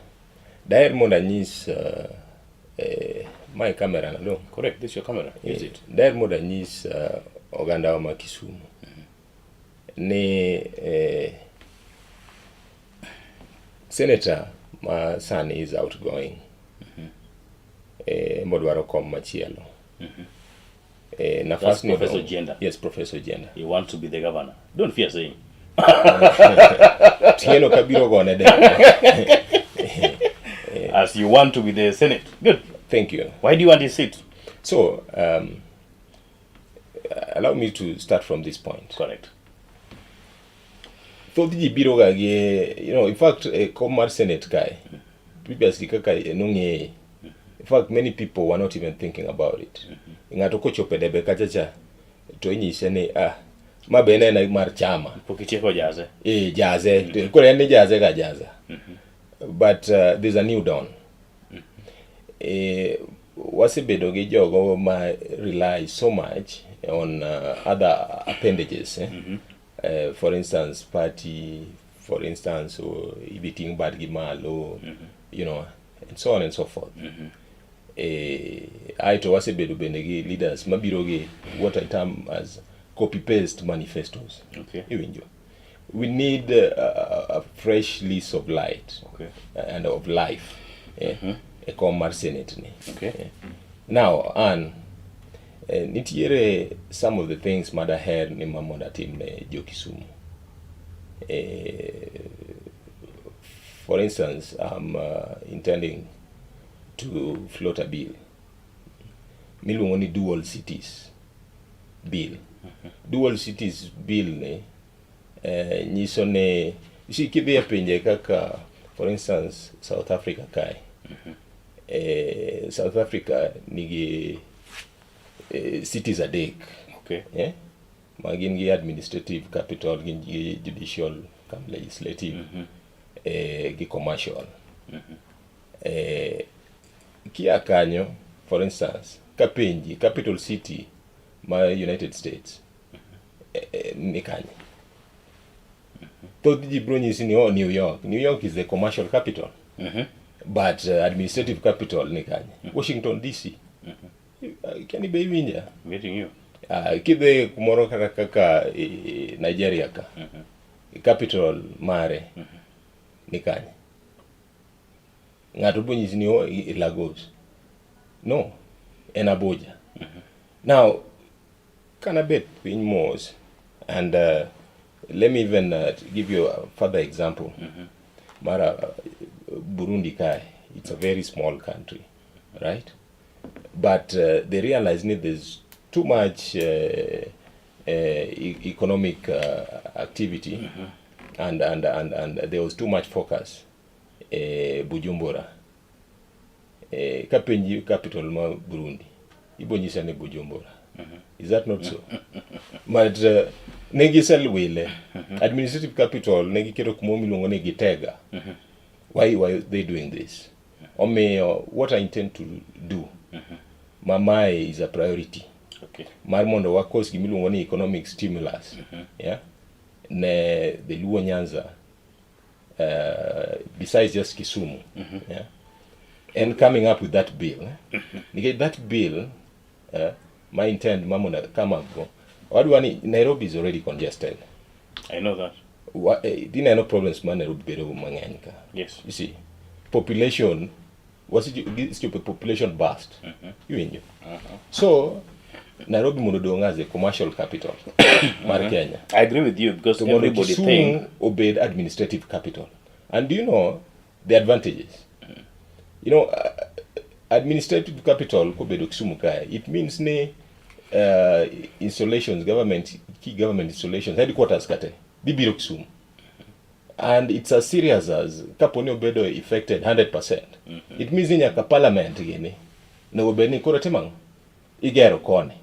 Daher mondo anyis mae kamera na dong. Correct. This is your camera. Use it. Daher mondo anyis ogandawa ma Kisumu ni senator ma sani is outgoing modwaro kom machielo. Nafas That's ni Professor odong'. Jenda. Yes, Professor Jenda. He wants to be the governor. Don't fear saying. Tieno kabiro gone de. As you want to be the senate. Good. Thank you. Why do you want his seat? So, allow me to start from this point. Correct. Thoth ji biro ga gi, in fact, kom mar Senate kae, previously kaka nong'eye. In fact, many people were not even thinking about it. Ng'ato kochopo e debe kacha cha, to inyise ni, ah, ma be en ena mar chama. Pok itieko jaze. Eh, jaze. Koro en ni jaze ga jaza. But there's a new dawn. Wasebedo gi jogo ma rely so much on other appendages. Eh? For instance, party, for instance, idhi ting' badgi malo, and so on and so forth. Aeto wasebedo bende gi leaders mabiro gi what I term as copy paste manifestos. Iwinjo. We need a fresh lease of light and of life e kom mar Senate ni. Now, an nitiere some of the things madaher ni ma mondo atim ne jo Kisumu. For instance, I'm intending to float a bill miluongo ni Dual Cities Bill. Dual Cities Bill ni nyiso ni, you see, kidhi e pinje kaka, for instance, South Africa kae, South Africa nigi cities adek yeah? Ma gin gi administrative capital, gin gi judicial kam legislative. Gi commercial. Kia kanyo, for instance, kapenji capital city ma United States ni kanye? Thoth ji biro nyisi ni oh, New York. New York is the commercial capital. But administrative capital ni kanye? Washington DC. Kiani be iwinja? I'm getting you. Kidhi kumoro kaka kaka Nigeria ka. Capital mare ni kanye? Ng'ato biro nyisi ni oh, Lagos. No, en Abuja. Now, kana bet piny mos and let me even give you a further example. Mara Burundi kae, it's a very small country, right? But they realize that there's too much economic activity and there was too much focus Bujumbura. Kapenji capital ma Burundi, ibo nyisa ni Bujumbura. Is that not so? But ne giselwile. Administrative capital ne giketo kumoro miluongo ni Gitega. Why were they doing this? Omiyo, what I intend to do, ma mae is a priority mar mondo wakos gimiluongo ni economic stimulus, yeah, ne the Luo Nyanza, besides just Kisumu, yeah, and coming up with that bill, eh? Nikech that bill, my intent ma mondo come up go, wadwa ni Nairobi is already congested. I know that. Dineno problems ma Nairobi bedo mang'eny ka. You see, population wasichopo population burst. Iwinjo? So Nairobi mondo odong' as a commercial capital mar Kenya. I agree with you because To mondo everybody Kisumu think obed administrative capital. And do you know the advantages? Administrative capital kobedo Kisumu kae, it means ni installations, government, key government installations, headquarters kate, dhi biro Kisumu. And it's as serious as kapo ni obedo affected 100%. It means ni nyaka parliament gini onego bed ni koro timo ang'o? Igero koni.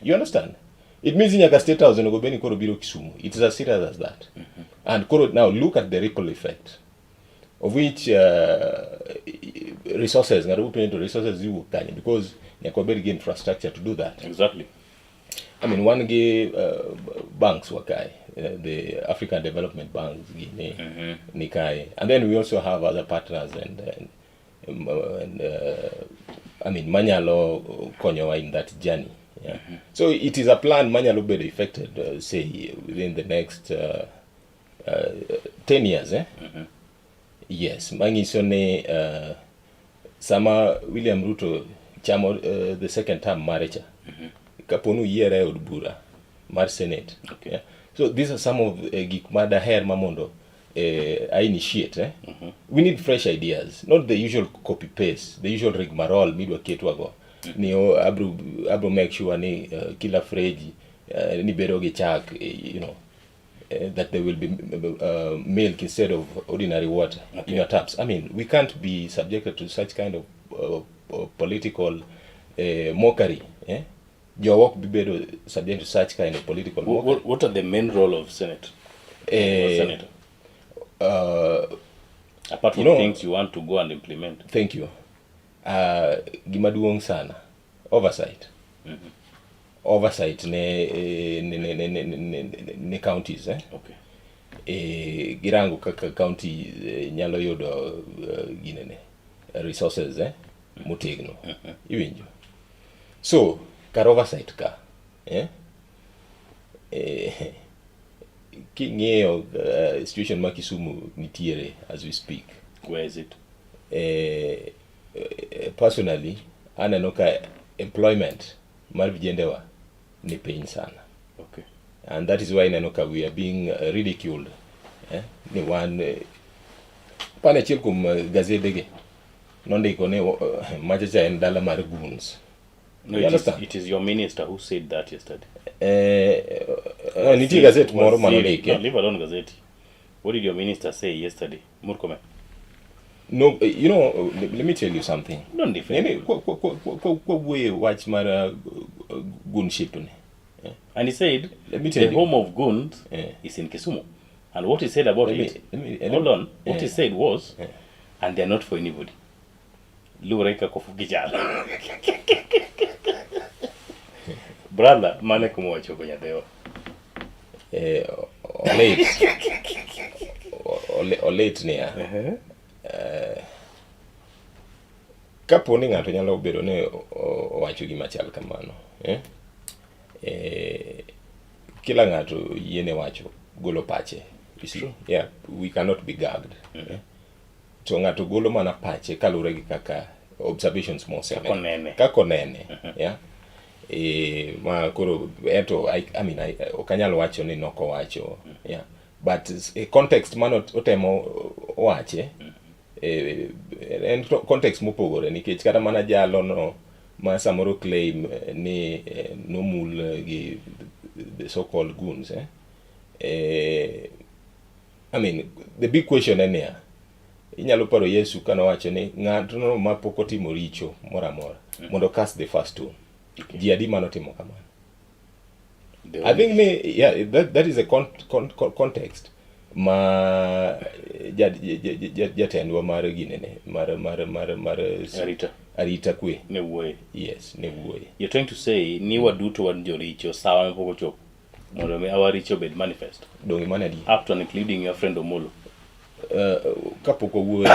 You understand? It means ni nyaka state house onego bed ni koro biro Kisumu. It's as serious as that. And koro now look at the ripple effect of which resources, ng'ato biro penjo to resources iwuok kanye, because nyaka wabed gi infrastructure to do that. I mean, wan gi banks wa kae, the African Development Banks gi ni kae, and then we also have other partners and I mean, manyalo konyowa in that journey. Yeah. So it is a plan manyalo bedo effected, say, within the next 10 years. Eh? Yes, manyiso ni sama William Ruto chamo the second term mare cha, kapo ni oyiere e od bura mar Senate. Yeah. So these are some of gik ma daher ma mondo I initiate. Eh? We need fresh ideas, not the usual copy paste, the usual rigmarole midwa ketwago. Ni oh, abro make sure ni kila freji ni bedo gi chak, that there will be milk instead of ordinary water in your taps. I mean, we can't be subjected to such kind of political mockery. Eh? Jowa ok bi bedo subject to such kind of political mockery. What are the main role of Senate? Or senator? Apart from things you want to go and implement. Thank you. Gima duong' sana, oversight. Oversight ne counties, eh? Girango kaka county nyalo yudo ginene resources, eh, motegno. Iwinjo? So, kar oversight ka, eh? King'iyo situation ma Kisumu nitiere as we speak. Where is it? Personally, aneno ka employment mar vijendewa ni piny sana. And that is why ineno ka we are being ridiculed. Eh? Ni wan pane achiel kuom gazedegi nondiko ni macha cha en dala mar goons. No, You understand? it is your minister who said that yesterday. Nitie gazet moro Waziri- manondike. No, leave alone gazeti. What did your minister say yesterday? Murkomen. No, let me tell you something. Don't defend. Nene, kwa wuoye wach mar goonship ni. And he said Let me tell the you. home of goons Yeah. is in Kisumu. And what he said about Let me- it, let me- hold on, what he Yeah. said was, Yeah. and they're not for anybody. Luwore kaka ofuki chalo. Brother, mano e kuma wachopo nyathiwa. Eh, olit. Olit niya. Eh, kapo ni ng'ato nyalo bedo ni owacho gima chal kamano, eh? Eh, kila ng'ato yiene wacho golo pache. You see? Yeah, we cannot be gagged. Eh? To ng'ato golo mana pache kaluwore gi kaka observations moseneno. Kaka onene. Kaka onene. Yeah. E, ma koro ento I mean, ok anyal wacho ni nok owacho. Yeah. But e context mane otemo wache e, en context mopogore nikech kata mana jalo no ma samoro claim ni nomul gi the so called goons eh? Eh, I mean, the big question en niya, inyalo paro Yesu ka nowacho ni ng'atno ma pok otimo richo moro amora mondo cast the first stone. Okay. Ji adi manotimo kamano? The I think ni yeah, that is a context ma jatendwa mar ginene mar Arita. Arita kwe. Ne wuoye. Yes, ne wuoye. You're trying to say ni waduto wan joricho sawa mapok ochopo mondo mi our richo obed manifest. Donge mano adier? Up to and including your friend Omolo. Kapok owuoye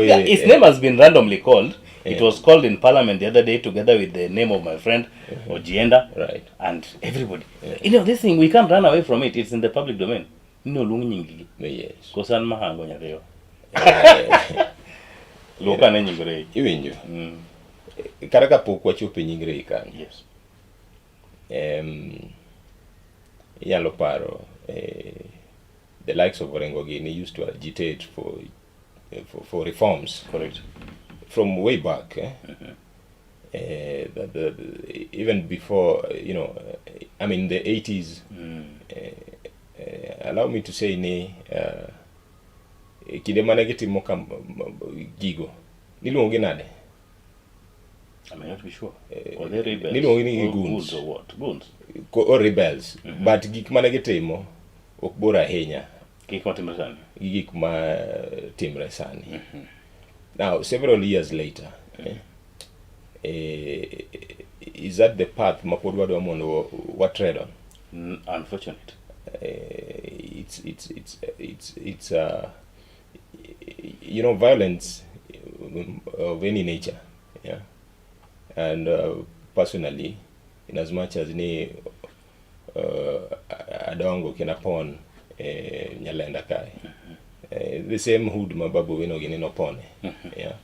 Yeah, his name has been randomly called. It was called in parliament the other day together with the name of my friend Ojienda. Right. And everybody. You know, this thing, we can't run away from it. It's in the public domain. No luong nyinggi. Yes. Koso an mahango nyathiwa. Luok ane nying Ray. Iwinjo? Kata kapok wachopo e nying Ray kanyo. Yes. Inyalo paro the likes of Orengo gini used to agitate for reforms. Correct. From way back. Even before, you know, I mean the 80s. Allow me to say ni kinde mane gitimo gigo niluongo gi nade? I may not be sure. Were they rebels? Niluongo ni Or goons. goons or what? Goons. Or rebels. But gik mane gitimo ok bor ahinya Gik matimre sani. gi gik ma timre sani. Now, several years later, is that the path ma pod wadwa mondo wa tread on? Unfortunate. It's you know, violence of any nature, yeah. And personally, in as much as ni adongo kendo apon Nyalenda kae, the same hood ma Babu Owino gini nopone, yeah.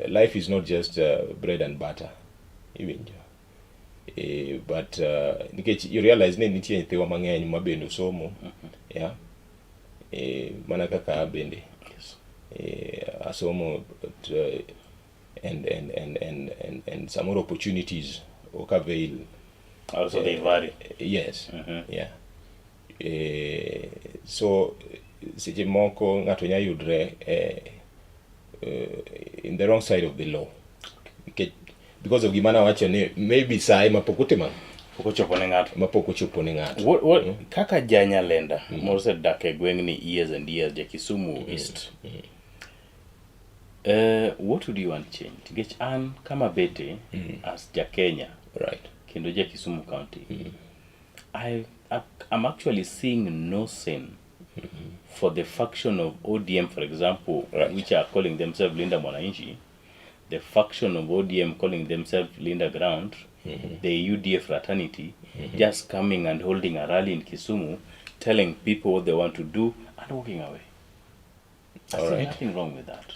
Life is not just bread and butter, iwinjo. But nikech you realize ni nitie nyithiwa mang'eny ma bende osomo, yeah. Mana kaka an bende. Yes. Asomo, but and some more opportunities ok avail. Also they vary. Yes. Yeah. So seche moko ng'ato nya yudre in the wrong side of the law. Nikech, because of gima nawacho ni maybe sa ema pok otimo ang'o? Pok ochopo ne ng'ato. Ma pok ochopo ne ng'ato. Kaka ja Nyalenda mosedak e gweng'ni years and years, ja Kisumu East. What would you want change? Nikech an kama bete as ja Kenya kendo ja Kisumu County, I'm actually seeing no sin for the faction of ODM, for example, which are calling themselves Linda Mwananchi, the faction of ODM calling themselves Linda Ground, the UDA fraternity, just coming and holding a rally in Kisumu, telling people what they want to do and walking away. I see nothing wrong with that.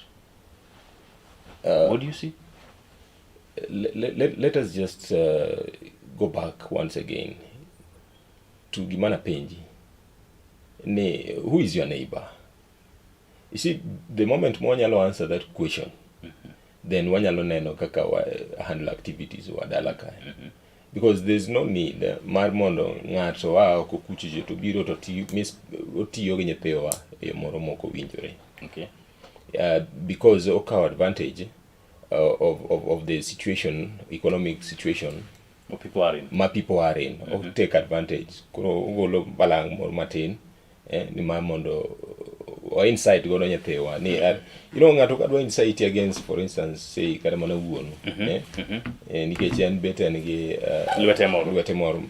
What do you see? Let us just go back once again to gimana penji. Ni, who is your neighbor? You see, the moment mwanyalo answer that question, then wanyalo neno kaka wa handle activities wa dala kae. Because there's no need mar mondo ng'ato a oko kuchocho to biro to otiyo gi nyithiwa e yo moro mok owinjore. Because okawo advantage of the situation, economic situation Ma people are in. Ma people are in. Take advantage. Koro ogolo balang' moro matin ni mar mondo o incite godo nyithiwa ni ng'ato kadwa incite against, for instance, say kata mana wuonu, nikech en bet en gi Lwete moro. Lwete moro.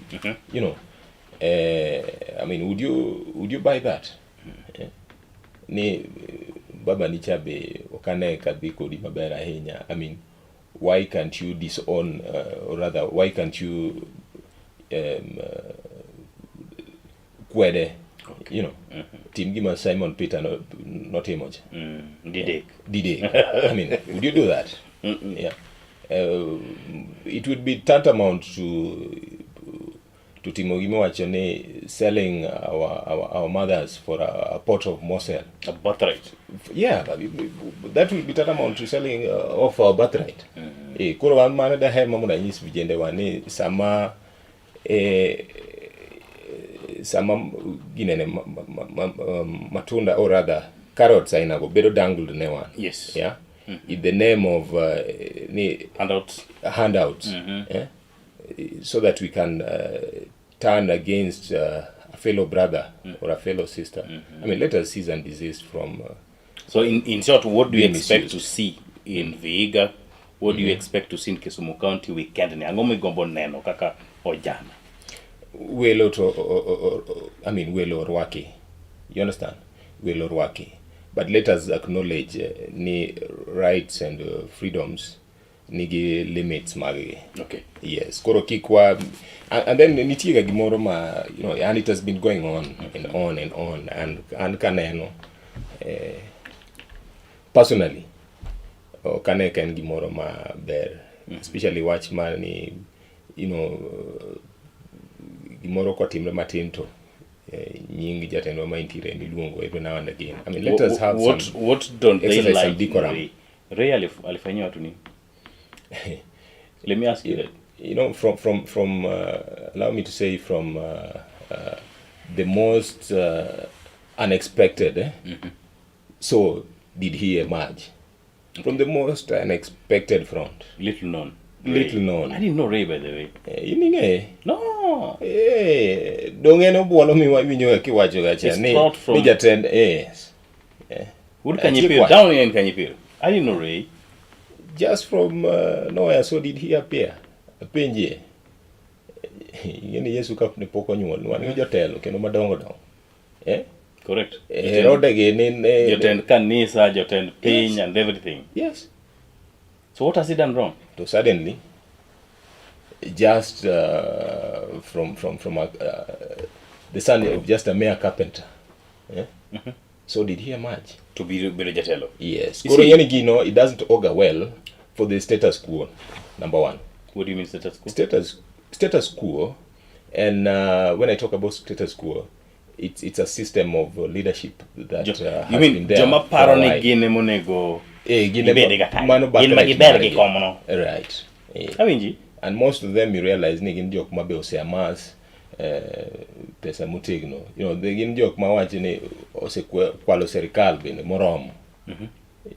I mean, would you buy that? Ni baba ni cha be ok ane ka dhi kodi maber ahinya. I mean, why can't you disown, or rather, why can't you kwede, tim gima Simon Peter notimo cha? Didek. Didek. I mean, would you do that? Yeah. It would be tantamount to timo gima wacho ni selling our mothers for a pot of morsel. A birthright. Yeah, that will be tantamount to selling off our birthright. Koro wan mano daher ma mondo anyis vijende wa ni sama ginene matunda or rather carrots ainago bedo dangled ne wan. Yeah? In the name of ni handouts. Handouts. Yeah? So that we can turn against a fellow brother or a fellow sister. I mean, let us cease and desist from So in short, what do you being expect misused. To see in Vihiga? What do you expect to see in Kisumu County weekend ni? Ang'o migombo neno kaka ojana? Welo to, I mean, welo orwaki. You understand? Welo orwaki. But let us acknowledge ni rights and freedoms nigi limits maggi. Yes. Koro kik wa, and then nitie ga gimoro ma, and it has been going on and on and on, and kaneno, personally, ok ane ka en gimoro ma ber, especially wach ma ni, gimoro kotimre matin to nying jatendwa ma intiere miluongo every now and again. I mean, let us have some What don't they exercise some like? Decorum. Ray? Ray alifanyia watu nini? Let me ask you that. From, allow me to say, from the most unexpected, eh? So did he emerge from the most unexpected front. Little known. Little Ray. Known. I didn't know Ray, by the way. Eh, in ing'eye? No. Eh, dong' en obuolo miwinjo kiwacho ga cha It's ni, not from ni jatend, yes. Wuod Achiel Kanyipir, down here in Kanyipir. I didn't know Ray. Just from nowhere, so did he appear. Apenjie. Ing'e ni Yesu ka ne pok onyuol, wan gi jotelo kendo madongo dongo. Eh? Correct. Eh, Herode gi ni Jotend kanisa, jotend piny, and everything. Yes. So what has he done wrong? To suddenly, just from the son of just a mere carpenter. Eh? So did he emerge? To be bedo jatelo. Yes. You Koro see ing'e ni gino, it doesn't augur well for the status quo, number one. What do you mean, status quo? Status quo, and when I talk about status quo, it's a system of leadership that has You mean been there joma for a paro ni while. gin emonego Eh, gin ema gibed ga kanyo. Mano Gin ma birthright giber gi margi. komno. Right. Eh. Awinji? And most of them, you realize ni gin jok ma be ose amass pesa motegno. Gin jok ma wacho ni osekwalo sirikal bende moromo.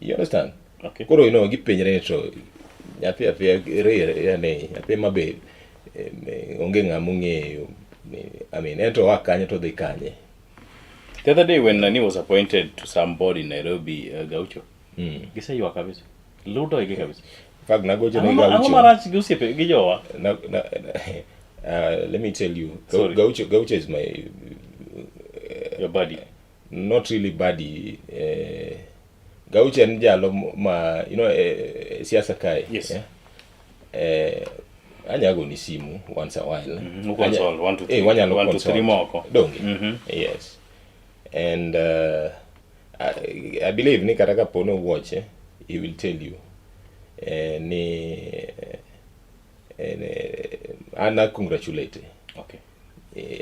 You understand? Okay. Koro gipenjre ni to nyathi athia yani nyathi ma be onge ng'ama ong'eyo. I mean, en to oa kanye to odhi kanye. The other day when Nani was appointed to some board in Nairobi, Gaucho. Giseywak kabisa. Ludo igi kabisa. In fact, nagocho ne Ang'o ang'o Gaucho. Marach gi osiepe gi jowa? Na, let me tell you, Sorry. Gaucho is my Your buddy. Not really buddy. Gaucho en jalo ma siasa kae. Yes. Yeah? Anyago ni simu once a while. Console, one, two, three. Eh, wanyalo One, two, consult. three moko. Donge. Yes. And I believe ni kata kapo ni watch, he will tell you ni an a congratulate.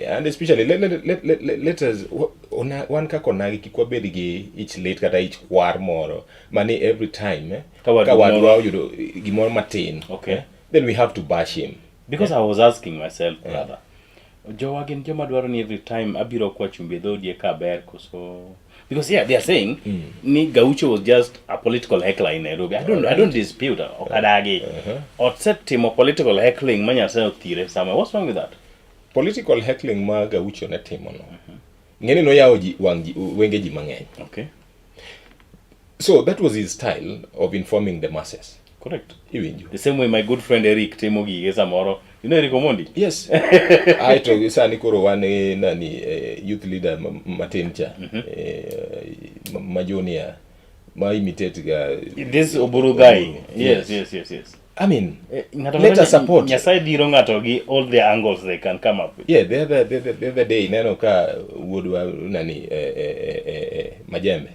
And especially let us wan kaka onagi kik wabed gi ich lit kata ich kwar moro mani every time Ka wadu ka wadwa moro oyudo gimoro matin, then we have to bash him. Because I was asking myself, brother, jowa gin joma dwaro ni every time abiro kwa chumbi e dhodi eka ber koso. Because yeah, they are saying ni Gaucho was just a political heckler in Nairobi. I don't dispute ok adagi. Osetimo political heckling ma Nyasaye othire somewhere. What's wrong with that? Political heckling ma Gaucho ne timo no. Ng'eni noyawo ji wang' ji wenge ji mang'eny. Okay. So that was his style of informing the masses. Correct. Iwinjo. The same way my good friend Eric timo gige samoro. You know Eric Omondi? Yes. Aeto sani koro wan e nani youth leader matin cha. Ma junior ma imitate ga This Oburu guy. Yes, yes. I mean, Ng'ato let us support. Nyasaye diro ng'ato gi all the angles they can come up with. Yeah, the other day ineno ka wuodwa nani Majembe.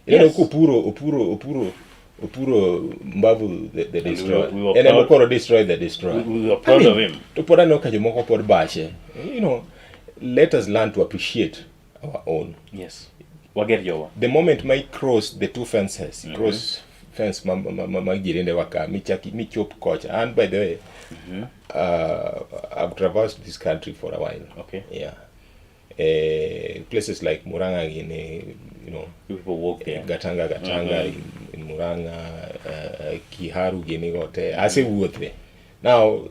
Ineno kopuro opuro opuro opuro mbavu the we destroyer. we were En ema koro destroy the destroyer. We were proud I mean, of him. To pod aneno ka jomoko pod bashe. Let us learn to appreciate our own. Yes. Wager jowa. The moment ma cross the two fences, cross fence ma jirende wa ka, michaki michop kocha. And by the way, I've traversed this country for a while. Yeah. Places like Murang'a in, You people walk there. Gatanga in Murang'a, Kiharu gini gote. Asewuothe. Now,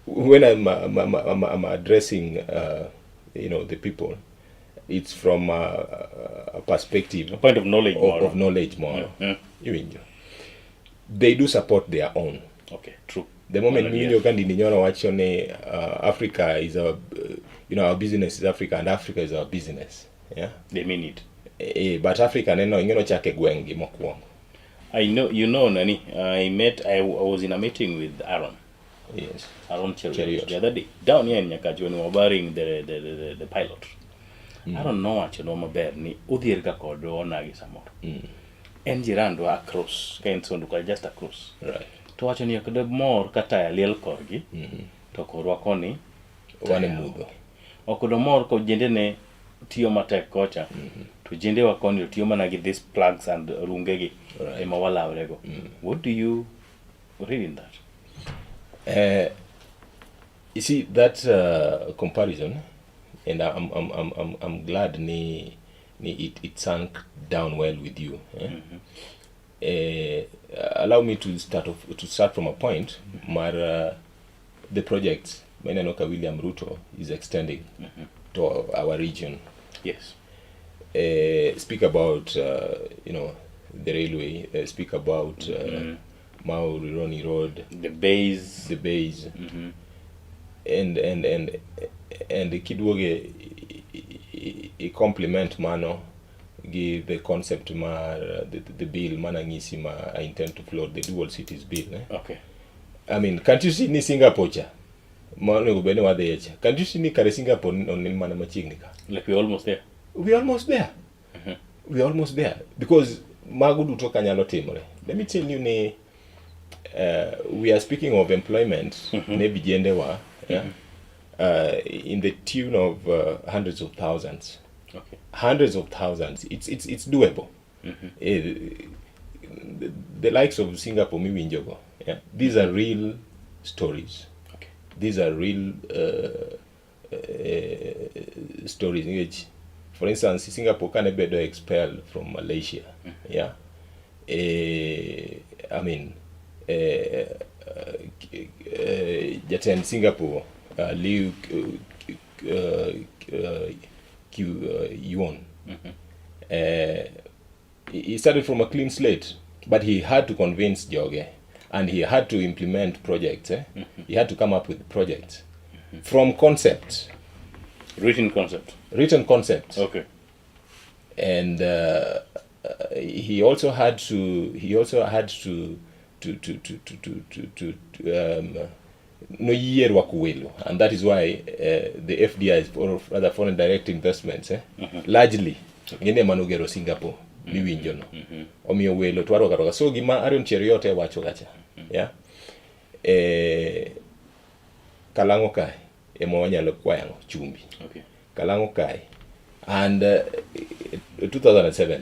when I'm addressing, the people, it's from a perspective A point of knowledge more. Of knowledge more. Iwinjo. They do support their own. Okay, true. The moment Well, miwinjo ka Ndindi Nyoro wacho ni Africa is our, our business is Africa and Africa is our business. Yeah. They mean it. But Africa neno ing'eno chake gweng' gi mokwongo. I know, you know, Nani, I was in a meeting with Aaron. Aaron Cheruiyot, Cheruiyot. the other day, down here in Nyakach when we were burying the pilot. Aaron nowachonwa maber ni odhier ga kodwa onagi samoro. En jirandwa across, ka en Sondu ka just across. To wacho ni ok domor ka taya liel korgi, to korwa koni Wan e mudho. Ok domor ka ojendene tiyo matek kocha, to ojendewa koni to tiyo mana gi these plugs and rungegi ema walawrego. What do you read in that? You see that comparison, and I'm glad ni it sank down well with you. Eh? Allow me to start from a point mar the projects maineno ka William Ruto is extending to our region. Speak about the railway, speak about Mau Rironi Road, The base. The base, and kiduoge i complement mano gi the concept mar the bill manang'isi ma I intend to float, the dual cities bill. Eh? Okay. I mean, can't you see ni Singapore cha ma onego bed ni wadhiye cha? Can't you see ni kare Singapore ni mana machiegni ka? Like we're almost there. We almost there. We almost there because mago duto kanyalo timore. Let me tell you ni we are speaking of employment ne vijende wa, yeah? In the tune of hundreds of thousands. Hundreds of thousands. It's doable. The likes of Singapore miwinjogo, yeah? These are real stories. These are real stories nikech, for instance, Singapore kane bedo expelled from Malaysia, yeah, I mean, jatend Singapore, Lee Q Yuan, he started from a clean slate, but he had to convince joge and he had to implement projects. Eh? He had to come up with projects from concept. Written concept. Written concept. And he also had to noyie rwako welo, and that is why the FDIs, or rather foreign direct investments, largely gin ema nogero Singapore miwinjo no. Omiyo welo to warwako arwaka. So gima Aaron Cheruiyot wacho kacha, yeah, Kalang'o kae ema wanyalo kwayo chumbi. Kalang'o kae and 2007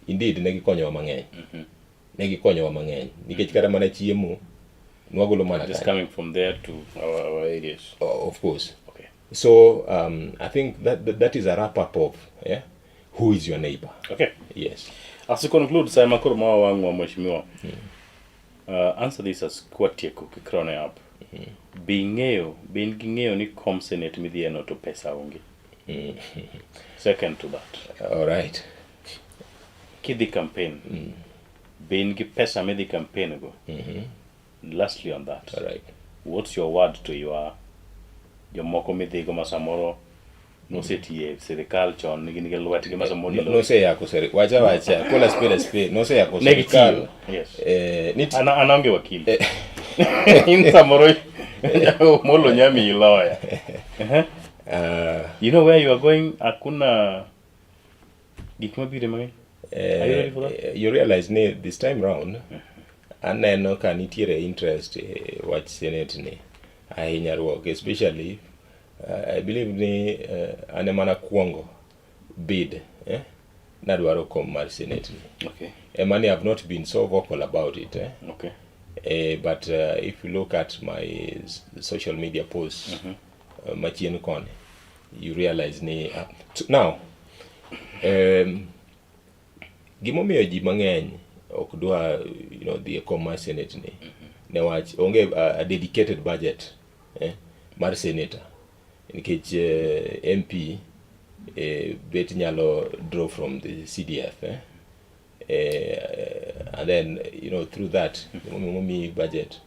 indeed ne gikonyowa mang'eny, ne gikonyowa mang'eny nikech kata mana chiemo nwagolo mana Just kae. Coming from there to our areas. Oh, of course. Okay. So I think that is a wrap up of, yeah. who is your neighbor. Okay. Yes. As we conclude, Simon koro ma wang'wa mheshimiwa. Answer this as kwatieko kikrone up. Be ing'eyo, be in gi ng'eyo ni kom senate midhiye no to pesa onge. Second to that. All right. Kidhi campaign. Be in gi pesa midhi campaign go. Lastly on that. All right. What's your word to your jomoko midhigo ma samoro nosetiye sirikal chon nigi nigi lwetgi ma samoro No- nilo- Noseyako seri wacha wacha kola spade a spade noseyako Ne gitiyo. sirikal. Yes. Eh, nit An an aonge wakili. In samoro Molo nyami lawyer. You know where you are going? Hakuna gik mabiro mang'eny. Are you ready for that? You realize ni this time round aneno ka nitiere interest e wach senate ni ahinya ruok especially I believe ni an ema nakwongo bid eh? Nadwaro kom mar senate ni. Okay. Ema ni I've not been so vocal about it eh? Okay. But if you look at my social media posts machien koni, you realize ni now gimomiyo ji mang'eny ok dwa dhi e kom mar senate ni newach onge a dedicated budget mar senator nikech MP bet nyalo draw from the CDF and then through that momiyi budget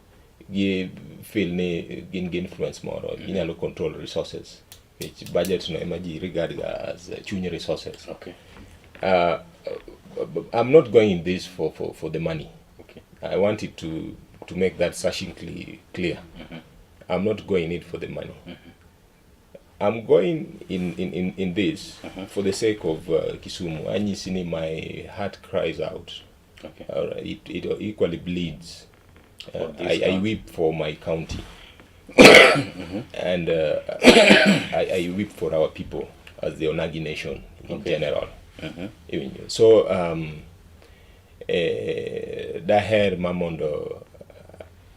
gi feel ni gin gi influence moro ginyalo control resources nikech budget no ema ji regard ga as chuny resources. Okay. I'm not going in this for the money. Okay. I wanted to make that succinctly clear. I'm not going in it for the money. I'm going in this for the sake of Kisumu. Anyisi ni my heart cries out. Okay. It equally bleeds. For this I town. weep for my county. And I weep for our people as the Onagi nation in general. Iwinjo. So daher ma mondo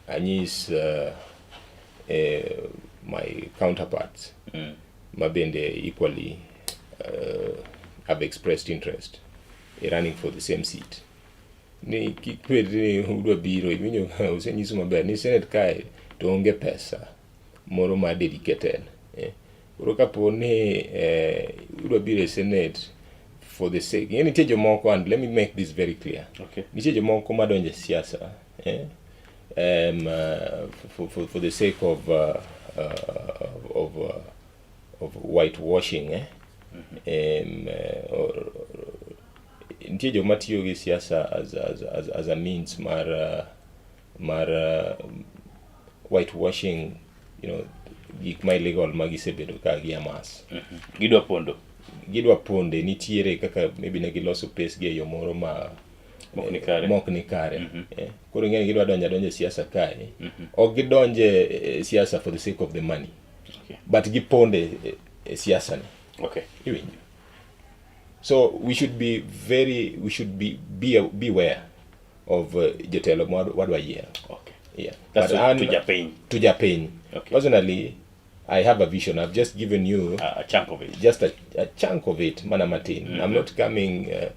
anyis my counterparts ma bende equally have expressed interest in running for the same seat. Ni kik bed ni udwa biro iwinjo osenyiso maber ni senate kae to onge pesa moro ma dedicated. Koro kapo ni udwa biro e senate for the sake, ing'e nitie jomoko, and let me make this very clear. Okay. Nitie jomoko madonjo e siasa for the sake of whitewashing or nitie joma tiyo gi siasa as a means mar whitewashing gik ma illegal ma gisebedo ka gi amas. Gidwa pondo. Gidwa ponde nitiere kaka maybe ne giloso pes gi e yo moro ma Mok ni kare. Mok ni kare. Koro ing'e ni gidwa donjo adonja e siasa kae. Ok gidonje e siasa for the sake of the money. Okay. But giponde e siasa ni. Okay. Iwinjo. So we should be very, we should be, be beware of jotelo ma wadwa yiero. Okay. Yeah. That's But to japiny. To japiny. Okay. Personally, I have a vision. I've just given you a chunk of it. Just a chunk of it, mana matin. I'm not coming to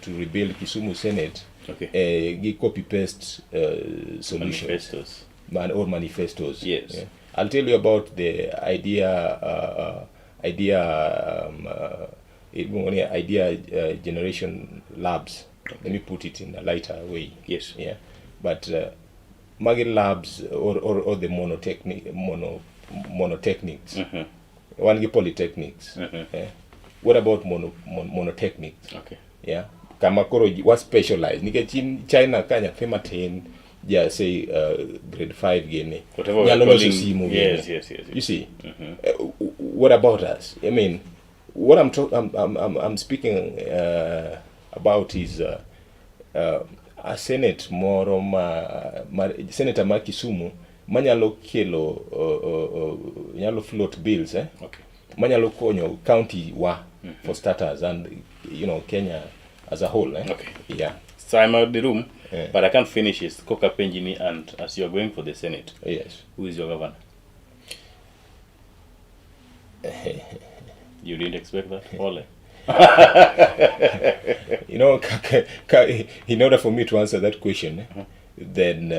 rebuild Kisumu Senate. Okay. Gi copy paste solutions. Manifestos. Or manifestos. Yes. Yeah. I'll tell you about the idea, idea generation labs. Okay. Let me put it in a lighter way. Yes. Yeah. But Magi labs or the monotechnics. One gi polytechnics. Yeah. What about monotechnics? Okay. Yeah. Kama koro wa specialize. Nikech in China ka nyathi matin ja say grade 5 gini. Whatever we're Nyalo loso calling simu gini. Yes, yes, yes, yes. You see? What about us? I mean, what I'm speaking about is a senate moro ma senator ma Kisumu manyalo kelo nyalo float bills Okay. Manyalo konyo county wa for starters and Kenya as a whole Okay. Yeah. So I'm out the room, Yeah. but I can't finish it. Koka Penjini, and as you are going for the Senate, Yes. who is your governor? You didn't expect that? Pole. You know, ka, in order for me to answer that question, then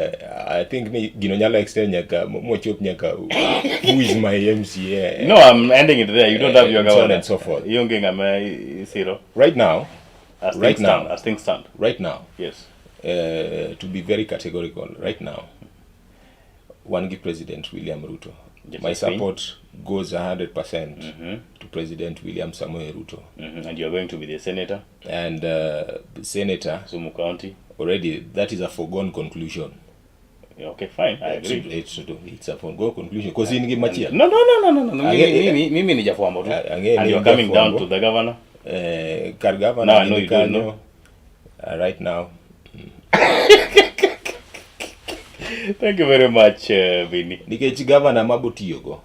I think ni gino nyalo extend nyaka mochop nyaka who is my MCA. No, I'm ending it there. You don't have your And so on governor. and so forth. Ionge ng'ama isiro. Right now, As Right things stand. now. As things stand. Right now, Yes. To be very categorical, right now, wan gi President William Ruto. Yes, My I think. support goes 100% to President William Samoei Ruto. And you're going to be the senator, And the senator, Kisumu County. Already that is a foregone conclusion. Yeah, okay, fine. I agree. It's a foregone conclusion. Because in gi machielo. No. Mimi ni jafwambo tu. Ang'e And ni you're coming down jafwambo. to the governor. Kar governor Now I know gin you don't kanyo, know. Right now. Thank you very much, Vinny. Nikech governor mabotiyogo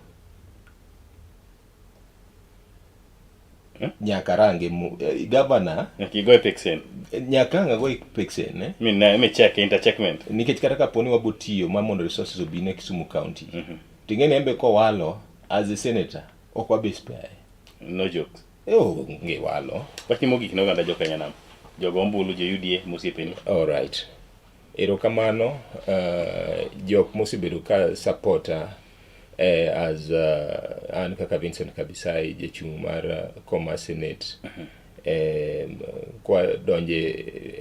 nyaka range governor Nyaka igo e pixen. Nyaka ang' ago e pexen, eh? Mi ne mi check intercheckment. Nikech kata kaponi wabotiyo ma mondo resources obi ne Kisumu County, ting'e ni embe kowalo as a senator ok wabi spare. No jokes. E onge walo. Wachni mogik ne oganda jo Kenya nam. Jogo ombulu, jo UDA, mosiepeni. Alright. Erokamano jok mosebedo ka supporta as an kaka Vincent Kabisai jachung' mar Koma Senate kwa donje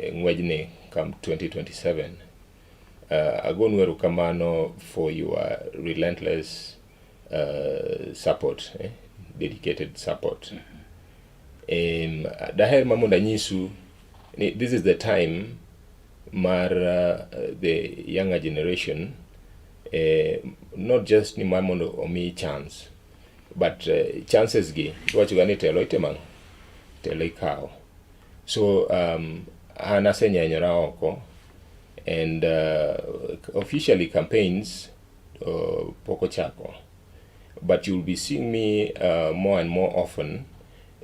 e ng'wejni come 2027. Agonu erokamano for your relentless support, dedicated support. Daher ma mondo anyisu ni this is the time mar the younger generation, not just ni mar mondo omi chance, but chances gi iwacho ga ni telo itimo ang'o? Telo ikawo. So an asenyenyora oko and officially campaigns pok ochako, but you'll be seeing me more and more often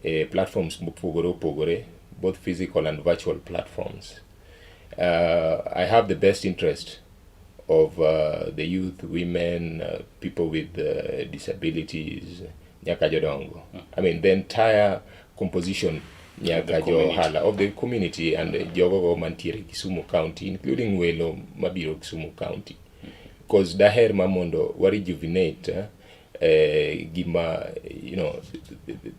e platforms mopogore opogore, both physical and virtual platforms. I have the best interest of the youth, women, people with disabilities, nyaka jodongo. I mean, the entire composition nyaka The community. johala of the community and jogogo mantiere Kisumu County, including welo mabiro Kisumu County. Because daher ma mondo wa rejuvenate gima,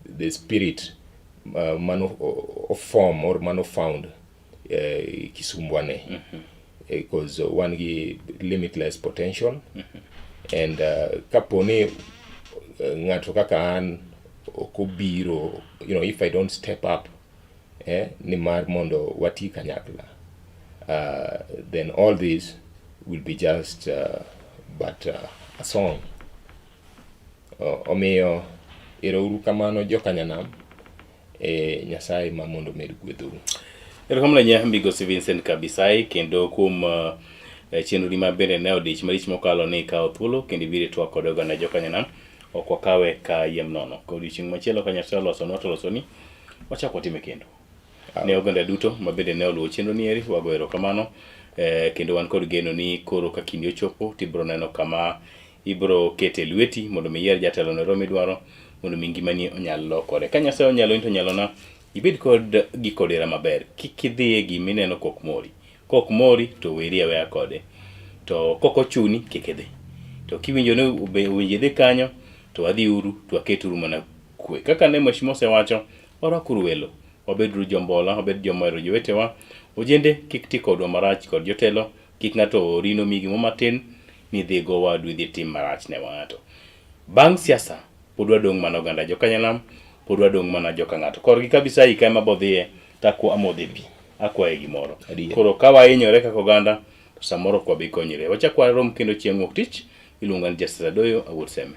the spirit mano o form or mano found Kisumbwane. Because wan gi limitless potential and kaponi ng'ato kaka an ok obiro, if I don't step up, ni mar mondo wati kanyakla, then all this will be just but a song. Omiyo ero uru kamano jokanyanam e Nyasaye ma mondo omed gwedhou. Erokamano ahinya migosi Vincent Kabisai kendo kuom chenroni ma bende ne odich malich mokalo ni ikawo thuolo kendo ibiro itwak kod oganda jokanyanam ok wakawe ka yiem nono. Ka odiochieng' machielo ka Nyasaye olosonwa to olosoni wachak watime kendo. Ne oganda duto ma bende ne oluwo chenro ni eri wago erokamano kendo wan kod geno ni koro ka kinde ochopo tibiro neno kama ibiro kete lweti mondo mi iyier jatelo no midwaro mondo mi ngimani onyal lokore. Ka Nyasaye onyalo in to onyalona ibed kod giko dira maber. Kik idhiye gima ineno kok mori. Kok mori to weri aweya kode. To kok ochuni kik idhi. To kiwinjo ni owinjo idhi kanyo to wadhiuru to waketuru mana kwe. Kaka ne Mheshimiwa osewacho, warwakuru welo. Wabeduru jombola, wabed joma ohero jowetewa. Ojende kik ti kodwa marach kod jotelo, kik ng'ato ori nomiyi gimoro matin ni idhi go wadu idhi tim marach ne ng'ato. Bang' siasa pod wadong' mana oganda jokanyanam, pod wadong' mana joka ng'ato. Korgi kabisa ika ema bodhiye takwa amodhe pi, akwaye gimoro. Adier. Koro ka wahinyore kaka oganda to samoro ok wabi konyre. Wachak warom kendo chieng' wuok tich, iluonga ni Justice Adoyo, awuod Seme.